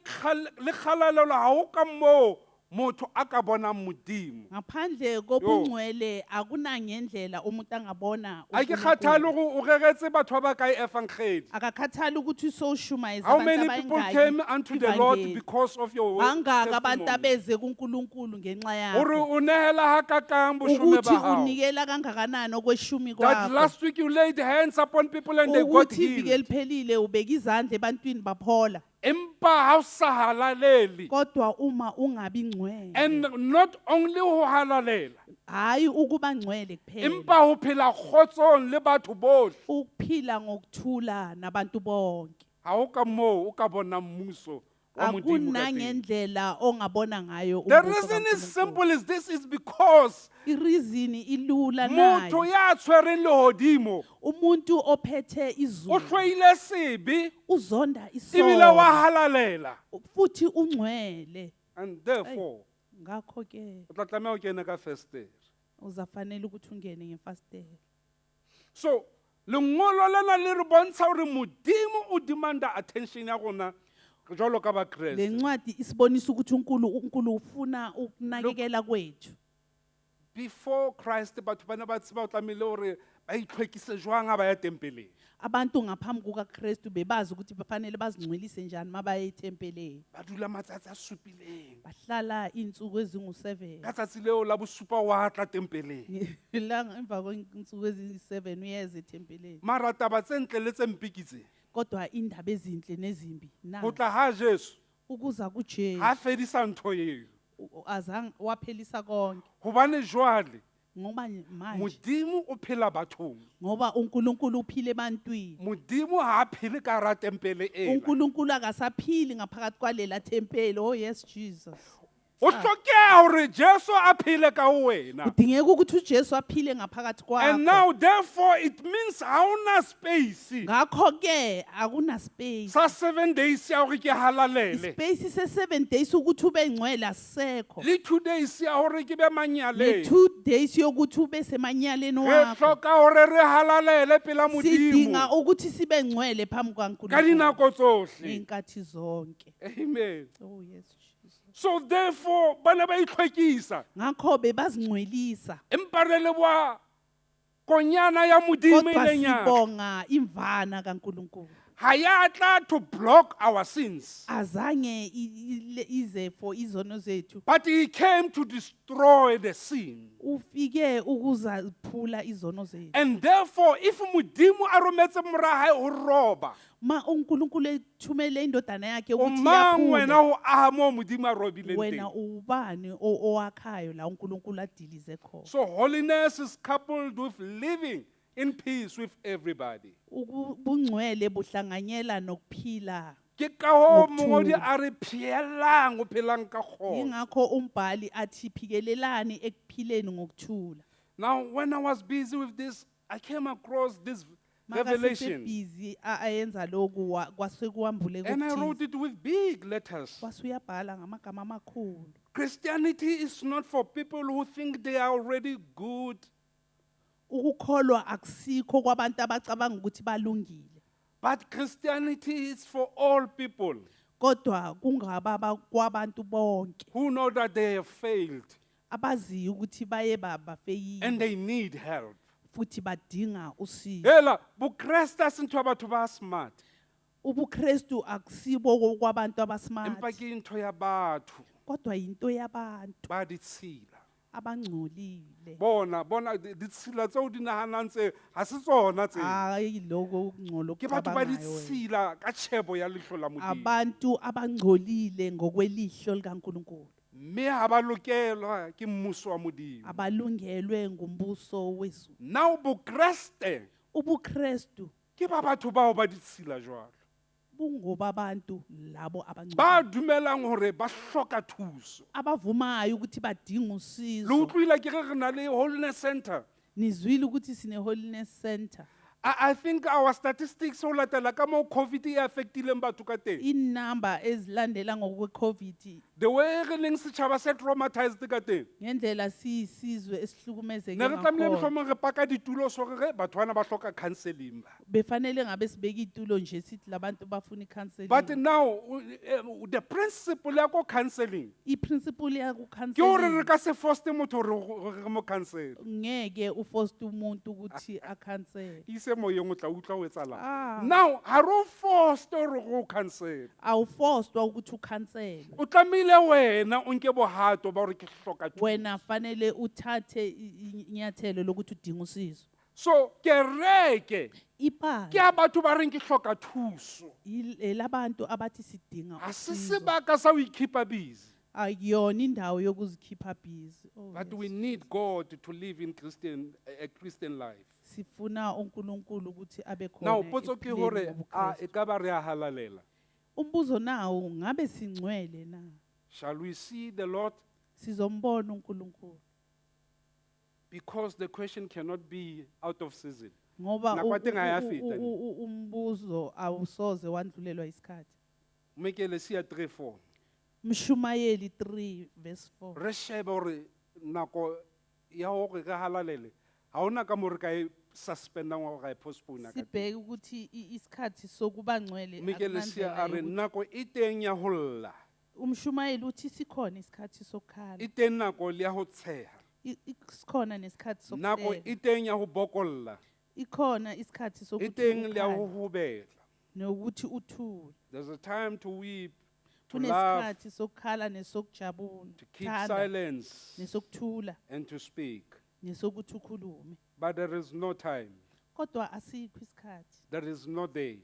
le kgalalelo ha ho ka moo motho a ka bonang Modimo. Ngaphandle kobungcwele akunangendlela umuntu angabona Ha ke uNkulunkulu. kgathale gore o reretse batho ba ba kae evangeli. Akakhathali ukuthi usowushumayeza How abantu many people abayingaki came unto the Lord ivangeli. because of your Bangaki abantu testimony? abeze kuNkulunkulu ngenxa Hore yakho o nehela hakakang boshome ukuthi ba hao. unikela kangakanani okweshumi That kwakho last week you laid hands upon people and they got ukuthi iviki healed. eliphelile ubeka izandla ebantwini baphola Empa ha o sa halalele. kodwa uma ungabi ngcwele And not only ho halalela, hayi ukuba ngcwele kuphela empa ho phela kgotsong le batho bohle. ukuphila ngokuthula nabantu bonke Ha o ka moo o ka bonang mmuso wa Modimo ka teng. akunangendlela ongabona ngayo The umbuso reason is kaNkulunkulu. simple is this is because I-reason ilula motho nayo ya tshwereng lehodimo umuntu ophethe o izulu hloile sebe uzonda ebile wa isono halalela. futhi ungcwele And therefore, ngakho ke o tla tlameha ho kena ka festere. uzafanele ukuthi ungene ngefasitela So, lengolo lena le re bontsha hore Modimo o demanda attention ya rona jwalo ka le Bakreste. ncwadi isibonisa ukuthi uNkulunkulu ufuna ukunakekela kwethu Before Christ, batho ba ne ba tseba o tlamehile hore ba itlhwekise jwang ha ba ya tempeleng. Abantu ngaphambi kukaKristu bebazi ukuthi bafanele bazingcwelise njani mabaye ethempeleni Ba dula matsatsi a supileng. bahlala izinsuku ezingu-7 Ka tsatsi leo la bosupa wa tla tempeleng. Ilanga emva kwensuku eziyi-7 uyeza ethempeleni Mara taba tse ntle le tse mpe ke tse. kodwa indaba ezinhle nezimbi Ho na tla ha Jesu ukuza kuJesu ha fedisa ntho eo. Azange waphelisa konke Hobane jwale ngoba manje Modimo o phela bathong. Ngoba uNkulunkulu uphile ebantwini Modimo ha a phele ka hara tempele ena. uNkulunkulu akasaphili ngaphakathi kwalela thempeli. Oh yes, Jesus. O hlokeha hore Jesu a phele ka ho wena. Kudingeka ukuthi uJesu aphile ngaphakathi And kwakho now therefore it means ha ona space ngakho ke akuna space sa 7 days ya hore ke halalele. Ispace se-7 days ukuthi ube ngcwele asisekho Le 2 days ya hore ke be le manyaleng. 2 days yokuthi ube semanyaleni Re wakho hloka hore re halalele pela sidinga Modimo ukuthi sibe ngcwele phambi ka kukaNkulunkulu dinako tsohle. ngey'nkathi zonke. Amen. Oh yes, Jesus. So therefore ba ne ba itlhwekisa. Ngakho bebazingcwelisa Empa re leboha konyana ya Modimo e kodwa ileng ya tla. sibonga imvana kaNkulunkulu Ha ya tla to block our sins, azange ize for izono zethu but he came to destroy the sin. Ufike ukuzaphula izono zethu And therefore, if Modimo a rometse mora hae ho roba, ma uNkulunkulu ethumele indodana yakhe o ukuthi mang iyaphule, wena ho aha moo Modimo a robileng wena teng? ubani owakhayo la uNkulunkulu adilize khona So holiness is coupled with living in peace with everybody. Ubungcwele buhlanganyela nokuphila Ke ka hoo ngokuthula. mongodi a re pheellang ho phelang ka kgotso. Yingakho umbhali athi phikelelani ekuphileni ngokuthula Now, when I was busy with this, I came across this revelation. Makasesebhizi ayenza lokhu kwase kuwambuleka And I wrote okuthize. it with big letters. Wase uyabhala ngamagama amakhulu Christianity is not for people who think they are already good, Ukukholwa akusikho kwabantu abacabanga ukuthi balungile but Christianity is for all people kodwa kungaba kwabantu bonke who know that they have failed abaziyo ukuthi baye and bafeyile they need help. Futhi badinga usizo Hela, Bokreste ha se ntho ya batho ba smart, ubuKristu akusibo kwabantu empa abasmart ke ntho ya batho kodwa into yabantu ba ditshila. Abangcolile Bona, bona ditshila tseo di nahanang tse, ha se tsona tseo. Hayi lokho ukungcola Ke batho ba okucabangayo wena. ditshila ka tjhebo ya leihlo la Modimo. Abantu abangcolile ngokwelihlo likaNkulunkulu Mme ha ba lokelwa ke mmuso wa Modimo. Abalungelwe ngumbuso wezulu Now Bokreste ubuKristu ke ba batho bao ba ditshila jwalo. Bungobabantu labo Ba abangcolile dumelang hore ba hloka thuso. Abavumayo ukuthi badinga Le usizo utlwile ke re re na le holiness center. Nizwile ukuthi sine holiness center I think our statistics ho latela ka moo COVID e affectileng batho ka teng. Inamba ezilandela ngokwe-COVID The way re leng setjhaba se traumatized ka teng. Ngendlela siyisizwe esihlukumezeke Ne re tlamehile ngakhona. mohlomong re paka ditulo so re re batho bana ba hloka counseling ba. Befanele ngabe sibeke itulo nje sithi labantu bafuna i-counseling. But now the principle ya ko counseling I-principle yaku ke hore re counseling ka se force motho hore re mo counsel. ngeke uforce umuntu ukuthi akhansele. Ise moyeng o tla utlwa ho etsahalang. Ah. Now ha re o force hore re o counsel. Awuforced ukuthi ukhansele. O tlamehile wena o nke bohato ba hore ke hloka thuso. Wena fanele uthathe inyathelo lokuthi udinga usizo. So kereke ke Ibandla ya batho ba reng ke hloka thuso. elabantu abathi sidinga Ha se usizo. sebaka sa ho ikhipha busy. Akuyona indawo yokuzikhipha busy. Oh, But yes. we need God to live in Christian, a Christian life. Sifuna uNkulunkulu ukuthi abe khona. Now, potso ke ekuphileni hore a ngobuKristu. e ka ba re a halalela. Umbuzo nawo ngabe singcwele na? Shall we see the Lord? Sizombona uNkulunkulu. Because the question cannot be out of season. Ngoba Nako ya teng ha ya feta, ne? umbuzo awusoze wandlulelwa isikhathi. Mekelesia 3:4. Mshumayeli 3 verse 4. Re shebe hore nako ya hore re halalele, ha hona ka moo re ka e suspendang or ra e postpone ka teng. Sibheke ukuthi isikhathi sokuba ngcwele Mekelesia akunandlela a re yokuthi- nako e teng ya ho lla. Umshumayeli uthi sikhona isikhathi sokukhala. E teng nako le ya ho tsheha. Sikhona nesikhathi Nako sokuhleka. e teng ya ho bokolla. Ikhona isikhathi E sokuthi teng le ya ho ukhale hobela. nokuthi uthule. There's a time to weep, to laugh, Kunesikhathi sokukhala nesokujabula, to keep thanda, silence, nesokuthula, and to speak. nesokuthi ukhulume. But there is no time, Kodwa asikho isikhathi, there is no day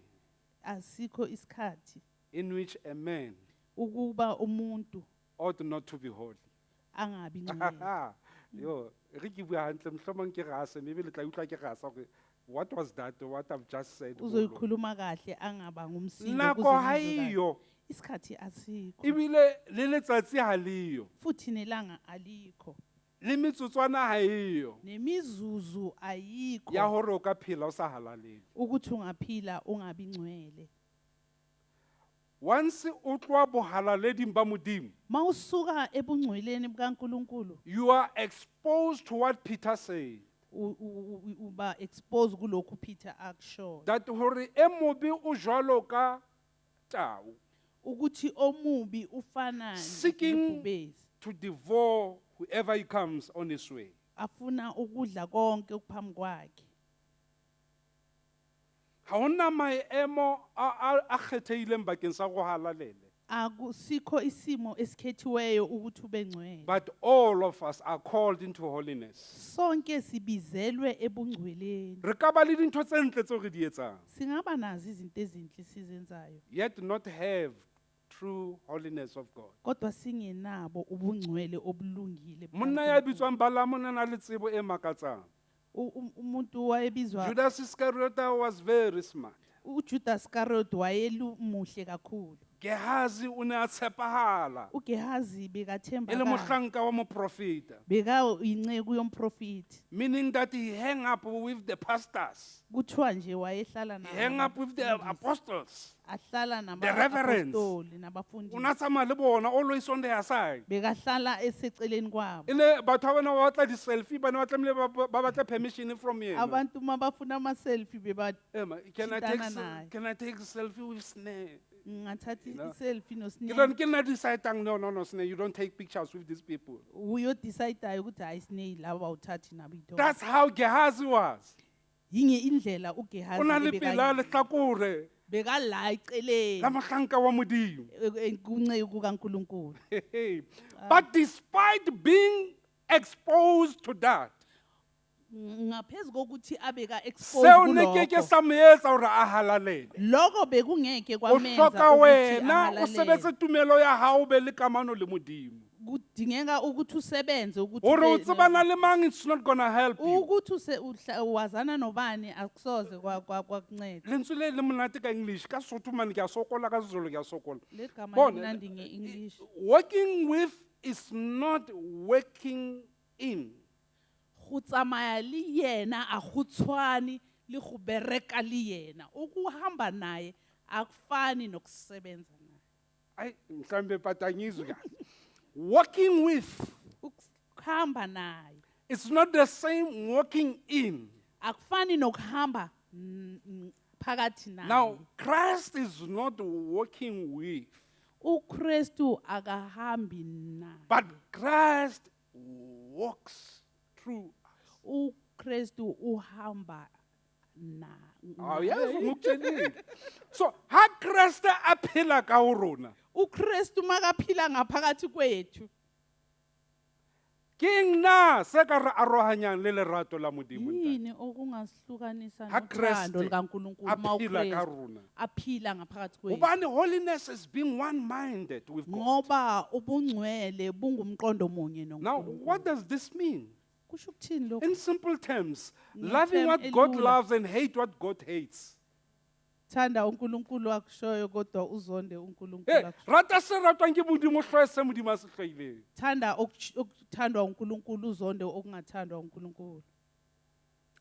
asikho isikhathi in which a man ukuba umuntu ought not to be holy. angabi ngcwele. Yo, re ke bua hantle, mohlomong ke rase, maybe le tla utlwa ke rasa hore what was that, what I've just said? Uzoyikhuluma kahle angaba ngumsindo Nako ukuze ha ngizwe kahle. eyo. Isikhathi asikho. Ebile le letsatsi ha leyo. Futhi nelanga alikho. Le metsotswana ha eyo. Nemizuzu ayikho. Ya hore o ka phela o sa halalele. Ukuthi ungaphila ungabi ngcwele. Once o tloha bohalaleding ba Modimo, Mawusuka ebungcweleni bukaNkuluNkulu, you are exposed to what Peter said. uba exposed kulokhu Peter akushoyo. That hore e mobe o jwalo ka tau. Ukuthi omubi ufana Seeking nebhubesi. to devour whoever he comes on his way. Afuna ukudla konke okuphambi kwakhe. Ha hona maemo a kgethehileng bakeng sa go halalele. Akusikho isimo esikhethiweyo ukuthi ube ngcwele. But all of us are called into holiness. Sonke sibizelwe ebungcweleni. Re ka ba le dintho tse ntle tseo re di etsang. Singaba nazo izinto ezinhle sizenzayo. Yet not have true holiness of God. Kodwa singenabo ubungcwele obulungile Monna ya bukaNkulunkulu. bitswang Balaam o ne a na le tsebo e makatsang. Umuntu wayebizwa Judas Iscariot was very smart. uJudas Iscariot wayelumuhle kakhulu. Gehazi o ne a tshepahala. uGehazi bekathemba E le kahle. mohlanka wa moprofeta. Beka inceku yomprofeti. Meaning that he hang up with the pastors. Kuthiwa nje wayehlala He hang up with the nabafundisi. apostles. Ahlala The reverends. nabapostoli nabafundisi. O na tsamaya le bona, always on their side. Bekahlala eseceleni kwabo. E le batho ba bana ba batla di-selfie, ba ne ba tlamehile ba batle permission from yena. Abantu mabafuna ama-selfie beba Ema, can I take thintana naye. can I take a selfie with Sne? Ngingathatha You know? i-selfie Ke noSne. lona ke nna decide-ang, no, no, no, Sne, you don't take pictures with these people. Uyo-decide-ayo ukuthi hayi Sne laba awuthathi nabo iy'thombe. That's how Gehazi was. Yinye indlela uGehazi O na le ebeka pela ngayo. lehlakore Bekala eceleni. la mohlanka wa Modimo. Kunceku kaNkulunkulu. But despite being exposed to that, Ngaphezu kokuthi abeka exposed seo ne ke ke kulokho. sa mo etsa hore a halalele. Lokho bekungeke O kwamenza hloka ukuthi wena o ahalalele. sebetse tumelo ya hao, o be le kamano le Modimo. Kudingeka ukuthi usebenze ukuthi Hore o ube tsebana le mang, it's not going to help you. ukuthi wazana nobani akusoze kwakunceda. Lentswe le le monate ka English, ka Sesotho mane ke a sokola, ka Sezulu ke a sokola. Le gama Bona, limnandi nge-English. Working with is not working in. Go tsamaya le yena a go tshwane le go bereka le yena. Ukuhamba naye akufani nokusebenza naye. Ai, mhlambe patangizwe kahle. Walking with, Ukuhamba naye it's not the same walking in. Akufani nokuhamba phakathi naye. Now, Christ is not walking with, uKristu akahambi naye, but Christ walks through us. uKristu uhamba na. Ah, yes, ngikutshelile. So, ha Christ a phela ka ho rona, uKristu makaphila ngaphakathi kwethu, ke eng na se ka re arohanyang le lerato la Modimo, ntate? Yini okungasihlukanisa Ha nothando Kreste likaNkulunkulu a uma phila ka uKristu rona? Aphila ngaphakathi kwethu? Hobane holiness is being one-minded with God. Ngoba ubungcwele bungumqondo munye Now, noNkulunkulu. what does this mean? Kusho ukuthini lokho? In simple terms, Nge-term loving what God elula. Loves and hate what God hates. Thanda uNkulunkulu akushoyo kodwa uzonde uNkulunkulu Hey, akushoyo. rata se ratwang ke Modimo, hloye se Modimo a se hloileng. Thanda okuthandwa uNkulunkulu uzonde okungathandwa uNkulunkulu.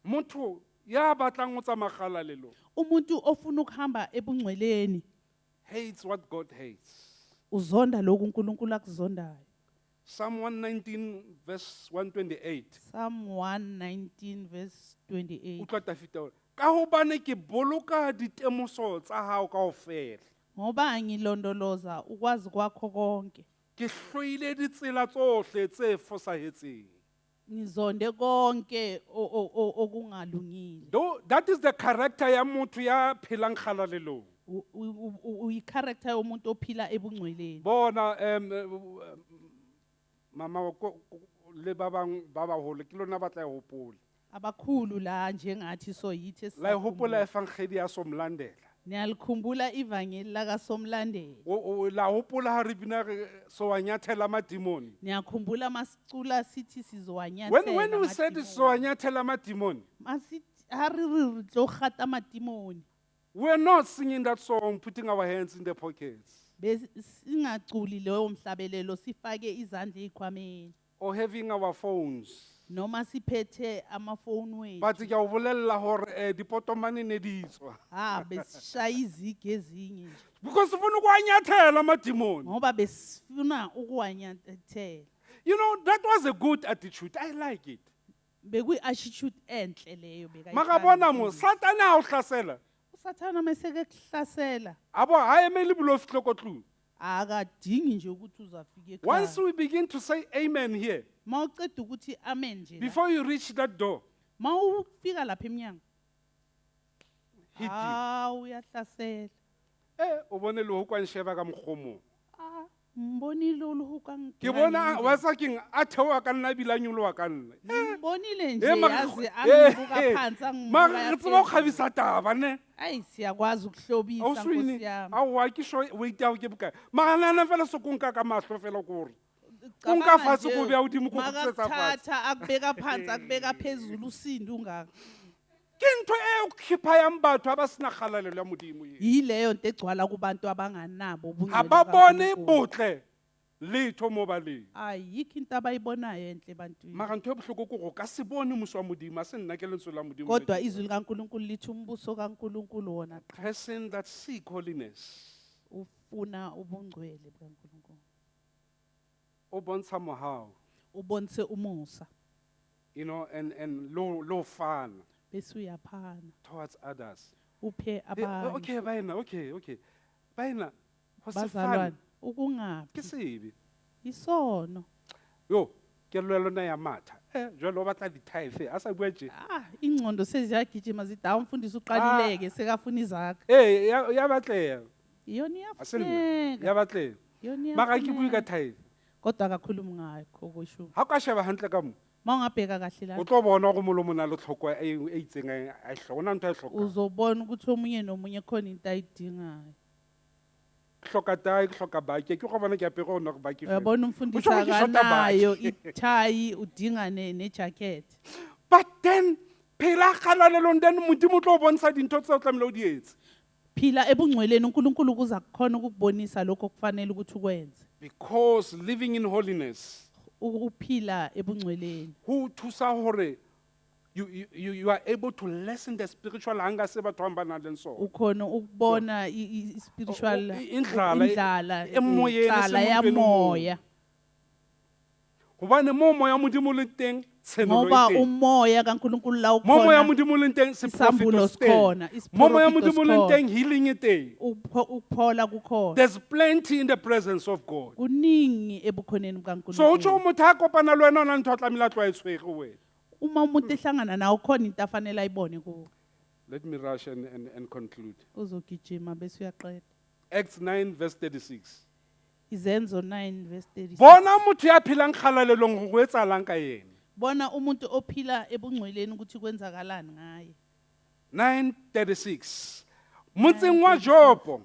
Motho ya batlang ho tsamaya kgalalelong Umuntu ofuna ukuhamba ebungcweleni hates what God hates. Uzonda lokhu uNkulunkulu akuzondayo. Psalm 119 verse 128. Psalm 119 verse 28. Utlwa Dafita o re, ka hobane ke boloka ditemoso tsa hao kaofela. Ngoba ngilondoloza ukwazi kwakho konke. Ke hloile ditsela tsohle tse fosahetseng. Ngizonde konke okungalungile. Though that is the character ya motho ya phelang kgalalelong. Uyi-character yomuntu ophila ebungcweleni. Bona mama wa le ba bang ba baholo ke lona ba tla e hopola. Abakhulu la njengathi so yithi La e hopola esisakhumbula. evangeli ya Somlandela. Niyalikhumbula ivangeli lakaSomlandela. La hopola ha re bina re sowanyathela madimoni. Niyakhumbula masicula sithi sizowanyathela When we said amadimoni. sowanyathela madimoni, Masithi ha re re re tlo gata madimoni. we're not singing that song putting our hands in the pockets Besingaculi leyo mhlabelelo sifake izandla ezikhwameni. Or having our phones. Noma siphethe amafoni wethu. But ke a o bolella hore dipotomane ne di tswa. Ah, besishaya izigi ezinye nje. Because sifuna ukuwanyathela amadimoni. Ngoba besifuna ukuwanyathela. That was a good attitude. I like it. Bekuyi-attitude enhle leyo bekayithanda Mara bona mo, umfundisi. Satane ha o hlasela. Usathana meseke kuhlasela. Abo ha emele bolo fihle ko tlung. Akadingi nje ukuthi uzafika Once ekhaya. we begin to say amen here, Mawuceda ukuthi amen nje la, before you reach that door, mawufika lapha emnyango, hit you. ah, uyahlasela. O bone le ho kwa nsheba ka mokgomong. Ah, mbonile oluhuka. Ke bona wa sa keng a theoha ka nna ebile a nyoloha ka nna. Ngibonile nje Eh, mara yazi angibuka phansi mara angibuka re tseba ho phezulu. kgabisa taba ne. Ayi, siyakwazi ukuhlobisa Awuswini nkosi yami. aowa ke sure weight ya hao ke bokae mara nana fela se ko nka ka mahlo fela ko gore o nka Cabanga fatshe nje, ko beha hodimo, ko kgutlisetsa fatshe. makakuthatha akubeka phansi akubeka phezulu usinde ungaka. Ke ntho e occupyang batho ha ba sena kgalalelo ya Modimo eo. Yileyo nto egcwala kubantu abanganabo Ha ubungcwele ba bone bukaNkulunkulu. Botle letho mo baleng. Ayikho into abayibonayo enhle ebantwini. Mara ntho e bohloko ke gore o ka se bone muso wa Modimo a se nna ke lentswe la Modimo. Kodwa izwi likaNkulunkulu lithi umbuso kaNkulunkulu wona qha. Person that seek holiness Ufuna ubungcwele bukaNkulunkulu. O bontsha mohau Ubonise umusa. and lo fana Bese uyaphana. Towards others. Uphe abanye. Okay, baena, okay, baena, ho se fane Bazalwane, ukungaphi ke sebe. Isono. Yo, kelello ya lona ya matha jwale o batla di-tithe a sa bua tje. Ah, ingqondo seziyagijima zithi hawu umfundisi uqalile-ke sekafuna izakha. Ee, ya batleha. Iyona A se nna iyafuneka. ya batleha Iyona mara ha ke bue ka iyafuneka. tithe. Kodwa akakhulumi ngakho kusho. Ha o ka sheba hantle ka mo, Ma ungabheka kahle la, o tlo bona gore molomo o na le tlhoko e itseng a e hloka, o na ntho a e hlokang. Uzobona ukuthi omunye nomunye khona into ayidingayo. Ke hloka tae, ke hloka baki, ke go bona ke apere gona gore baki fela. Uyabona umfundisi Utjho gore ke shota akanayo baki. ithayi udinga ne-jacket. But then phela kgalalelong, then Modimo o tlo o bontsha dintho tse o tlamehile o di etse. Phila ebungcweleni uNkulunkulu kuza kukhona ukukubonisa lokho okufanele ukuthi ukwenze. Because living in holiness Ukuphila ebungcweleni ho thusa hore you are able to lessen the spiritual hunger se batho ba nang le sona. Ukhona ukubona spiritual Indlala indlala emoyeni indlala esemuntwini omunye. yamoya. Hobane mo moya wa Modimo o leng teng, tshenolo e Ngoba teng. umoya kaNkulunkulu la Mo moya wa ukhona Modimo o leng teng, isambulo seprofeto se teng. sikhona, Mo moya wa isiprofeto Modimo o leng sikhona. teng, healing e teng. Ukuphola kukhona. There's plenty in the presence of God. Kuningi ebukhoneni So ho tjho bukaNkulunkulu. motho ha kopana le wena, o na le ntho a tlamehile a tloha e tshwere wena. Uma umuntu ehlangana nawe ukhona into afanele ayibone kuwe. Let me rush and conclude. Uzogijima bese uyaqeda. Acts 9 verse 36. Izenzo 9 verse 36. Bona motho ya phelang kgalalelong hore ho etsahalang ka yena. Bona umuntu ophila ebungcweleni ukuthi kwenzakalani ngaye. 9:36. Motseng wa Jopo,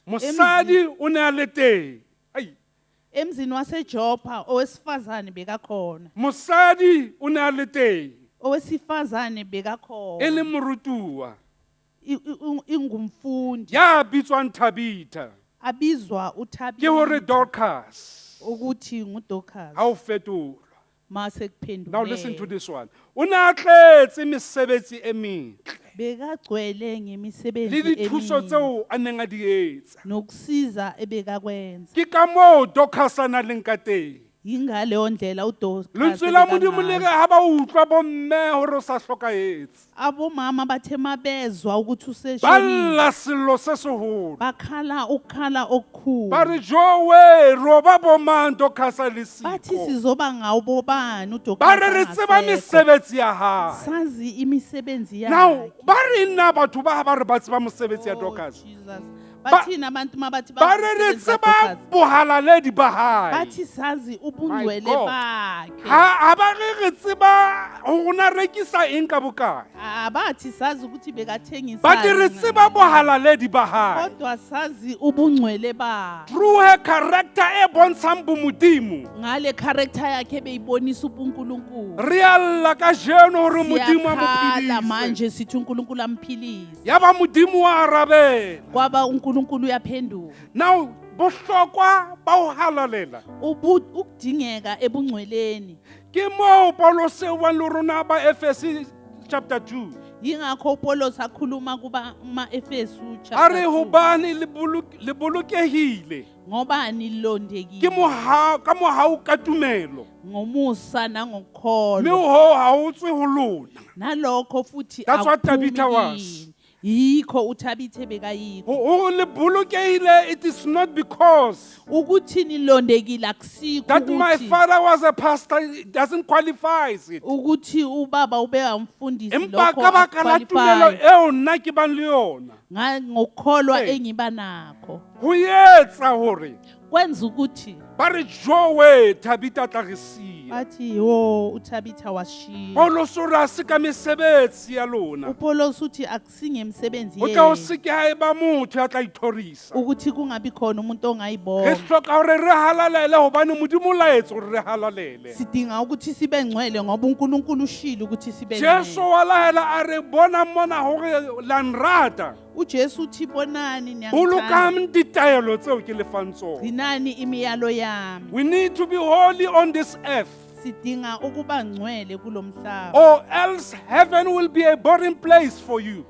mosadi o ne a le teng. Ai. Emzini waseJopha owesifazane bekakhona. Mosadi o ne a le teng. Owesifazane bekakhona. E le morutuwa. Ingumfundi. Ya bitswang Tabitha. Abizwa uThabitha. Ke hore Dorcas. Ukuthi nguDorcas. Ha o fetolwa. Mase kuphendulwe. Now listen to this one. O ne a tletse mesebetsi e metle. Bekagcwele ngemisebenzi Le dithuso emihle. tseo a neng a di etsa. Nokusiza ebekakwenza. Ke ka moo Dorcas a nang leng ka teng. Yingaleyo ndlela uDorcas Lentswe la Modimo le re ebekangalo. ha ba utlwa bomme hore o sa hlokahetse. Abomama bathe mabezwa ukuthi Ba useshonile. lla sello se seholo. Bakhala ukukhala okukhulu. Ba re, Jowe, roba bomang Dorcas a le Bathi siko. sizoba ngawo bobani uDorcas Ba re re tseba angasekho. mesebetsi ya hae. Sazi imisebenzi Now, yakhe. ba re nna batho ba ha ba re ba tseba mosebetsi ya Oh, Dorcas. Jesus. Bathini abantu mabathi Ba re re bazi umsebenzi tseba kaDorcas? bohalaledi ba hae. Bathi sazi ubungcwele God. bakhe. Ha ba re re tseba hore o na rekisa eng ka bokae. Abathi sazi ukuthi bekathengisa. Bathi re tseba bohalaledi ba hae. Kodwa sazi ubungcwele bakhe. Through her character e bontshang bomodimo. Ngale character yakhe beyibonisa ubuNkulunkulu. Re a lla kajeno hore Modimo a mo Siyakhala phedise. manje sithi uNkulunkulu amphilise. Yaba Modimo wa arabela. Kwaba uNkulunkulu uyaphenduka. Now bohlokwa ba ho halalela. Ukudingeka ebungcweleni. Ke moo Paulus e buang le rona ba Efese chapter 2. Yingakho uPaulos akhuluma kuba ma-Efesu A chapter re 2. hobane le bolokehile. Ngoba nilondekile. Ke ka mohau ka tumelo. Ngomusa nangokukholwa. Mme hoo ha ho tswe ho lona. Nalokho futhi That's what akuphumi Tabitha was. kini. Yikho uThabithe bekayikho. Ho le bolokehile, it is not because Ukuthi nilondekile akusikho that my ukuthi father was a pastor, it doesn't qualify it. Ukuthi ubaba ubeka umfundisi Empa lokho ka baka la tumelo akuqualify. eo nna ke bang le yona. Ngokukholwa Hey. engiba nakho. Ho etsa hore Kwenza ukuthi ba re Jowe Tabitha tla re siya. Bathi yo uThabitha washiya. Paulos o re ha se ka mesebetsi ya lona. uPaulos uthi akusingemsebenzi Ho tla ho yenu. se ke ha eba motho ya tla ithorisa. Ukuthi kungabi khona umuntu Re ongayibona. hloka hore re halalele hobane Modimo o laetse hore re halalele. Sidinga ukuthi sibe ngcwele ngoba uNkulunkulu ushilo ukuthi sibe Jesu ngcwele. wa laela a re bona mona hore la nrata. uJesu uthi bonani niyangithanda. Bolokang ditaelo tseo ke le fang tsona. Gcinani imiyalo yami. We need to be holy on this earth. Sidinga ukuba ngcwele kulomhlaba. Or else heaven will be a boring place for you.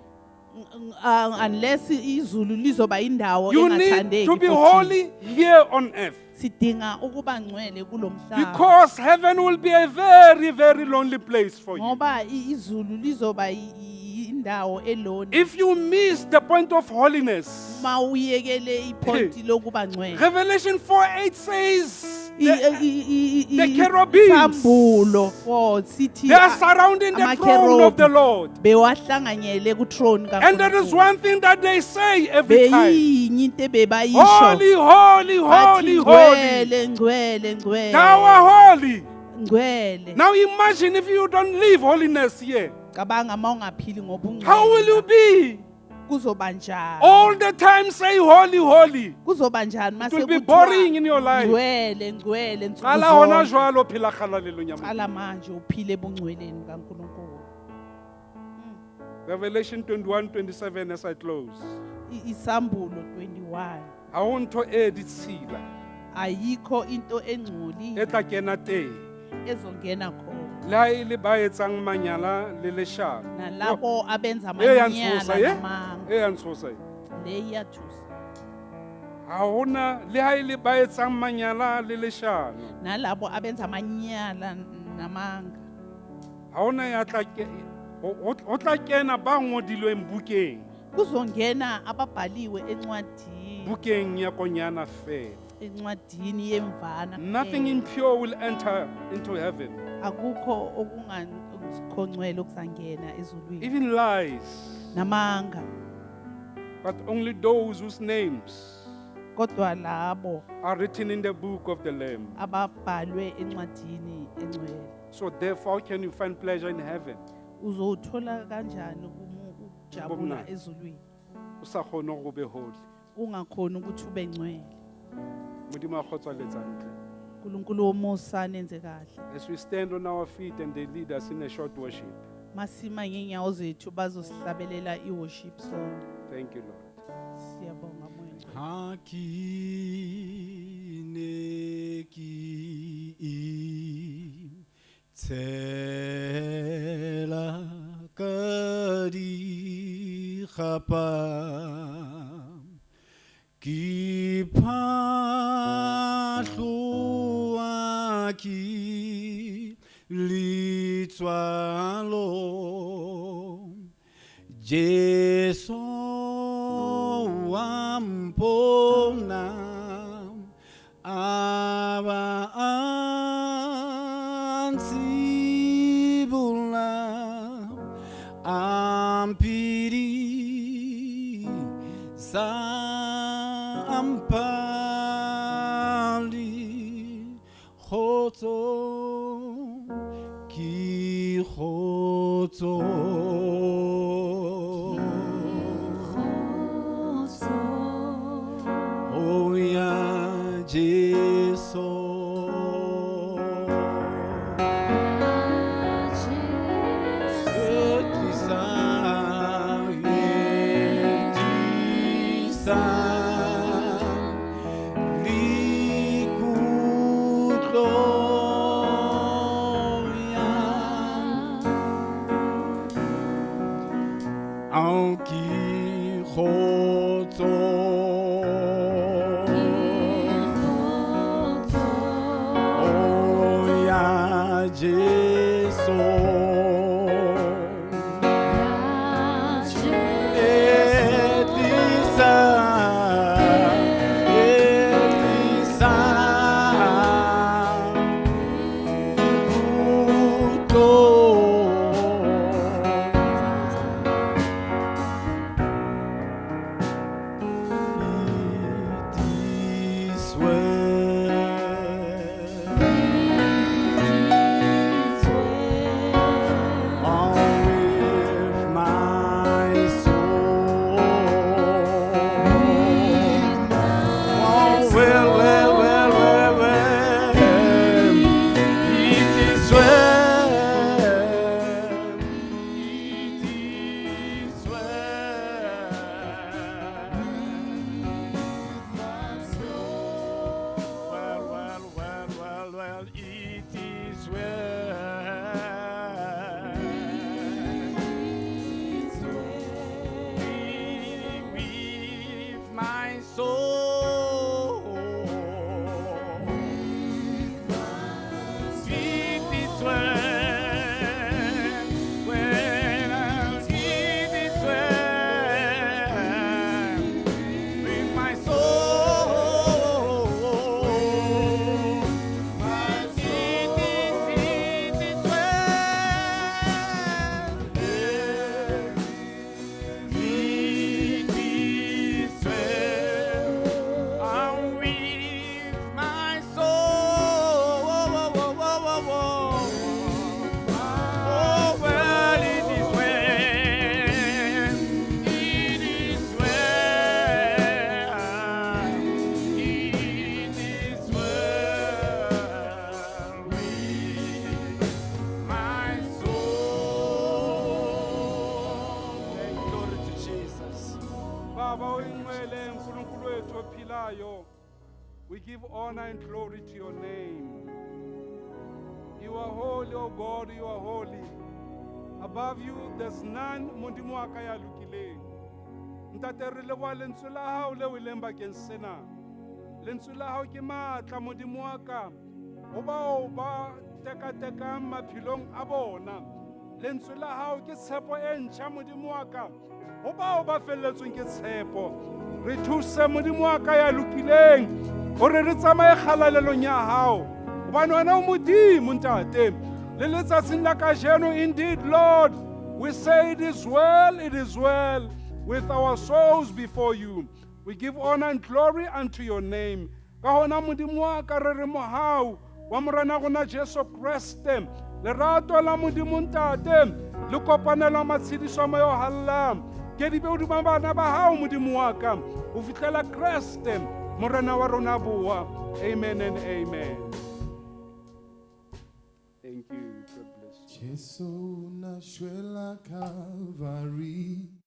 Unless izulu lizoba indawo You need engathandeki to be futhi. holy here on earth. Sidinga ukuba ngcwele kulomhlaba. Because heaven will be a very, very lonely place for you. Ngoba izulu lizoba indawo eloni. If you miss the point of holiness, Uma uyekele ipoint lokuba ngcwele. Revelation 4:8 says, the cherubims, Sambulo 4 sithi they are surrounding the throne of the Lord. Bewahlanganyele ku throne And there is kaNkulunkulu. one thing that they say every time. Beyinye into ebebayisho. Holy, holy, Bathi holy, holy. ngcwele, ngcwele, ngcwele. Thou art holy. Ngcwele. Now imagine if you don't live holiness here. Cabanga uma ungaphili ngobungcwele. How will you be? Kuzoba njani? All the time say holy, holy. Kuzoba njani It will be mase boring in your life. Ngcwele, ngcwele, nsuku Qala hona zonke. jwalo phela kgalalelong ya Modimo. Qala manje uphile ebungcweleni kaNkulunkulu. Revelation 21:27 as I close. Isambulo 21. Ha ho ntho e ditshila Ayikho into engcolile e tla kena teng. ezongena khona. Le ha e le ba etsang manyala le leshano. Nalabo abenza E ya amanyala ntshosa, e? namanga. E ya ntshosa e. Le iyathusa. Ha hona le ha ile ba etsang manyala le leshano. Nalabo abenza amanyala namanga. Ha hona ya tla ho tla kena ba ngodilweng bukeng. Kuzongena ababhaliwe encwadini. Bukeng ya Konyana fela. Encwadini yemvana. Nothing impure will enter into heaven. Akukho okungangcwele okuzangena ezulwini. Even lies. Namanga. But only those whose names kodwa labo are written in the book of the Lamb. Ababhalwe encwadini engcwele. So therefore, how can you find pleasure in heaven? Uzothola kanjani ukujabula ezulwini? O sa kgone go be holy. Ungakhoni ukuthi ube ngcwele. Modimo a kgotsofatse hantle. uNkulunkulu womusa nenze kahle. As we stand on our feet and they lead us in a short worship. Masima ngeenyawo zethu bazosihlabelela i-worship song. Thank you, Lord. Siyabonga Moya. Ha ke ne ke itshela ka dikgapa, ke phahloha ke letswalo. Jesu wa mpona a ba a ntsibolla, a mphedisa, a mpha kgotso, ke kgotso. Oh ya Jesu, We give honor and glory to your name. You are holy, O God, you are holy. Above you, there's none. Modimo wa ka ya lokileng. Ntate, re leboha lentswe la hao leo e leng bakeng sena. Lentswe la hao ke matla Modimo wa ka ho bao ba tekatekang maphelong a bona. Lentswe la hao ke tshepo e ntjha Modimo wa ka ho bao ba felletsweng ke tshepo. Re thuse Modimo wa ka ya lokileng hore re tsamaye kgalalelong ya hao, hobane wena o Modimo Ntate. Le letsatsing la kajeno, indeed Lord, we say it is well, it is well with our souls before you. We give honor and glory unto your name. Ka hona Modimo wa ka re re mohau wa Morena rona Jesu Kreste, lerato la Modimo Ntate le kopanelo matshediso a moya o hallang ke di be hodima bana ba hao Modimo wa ka ho fihlela Kreste Morena wa rona boa. Amen and amen. Thank you. God bless you. Jesu na shwela Calvary.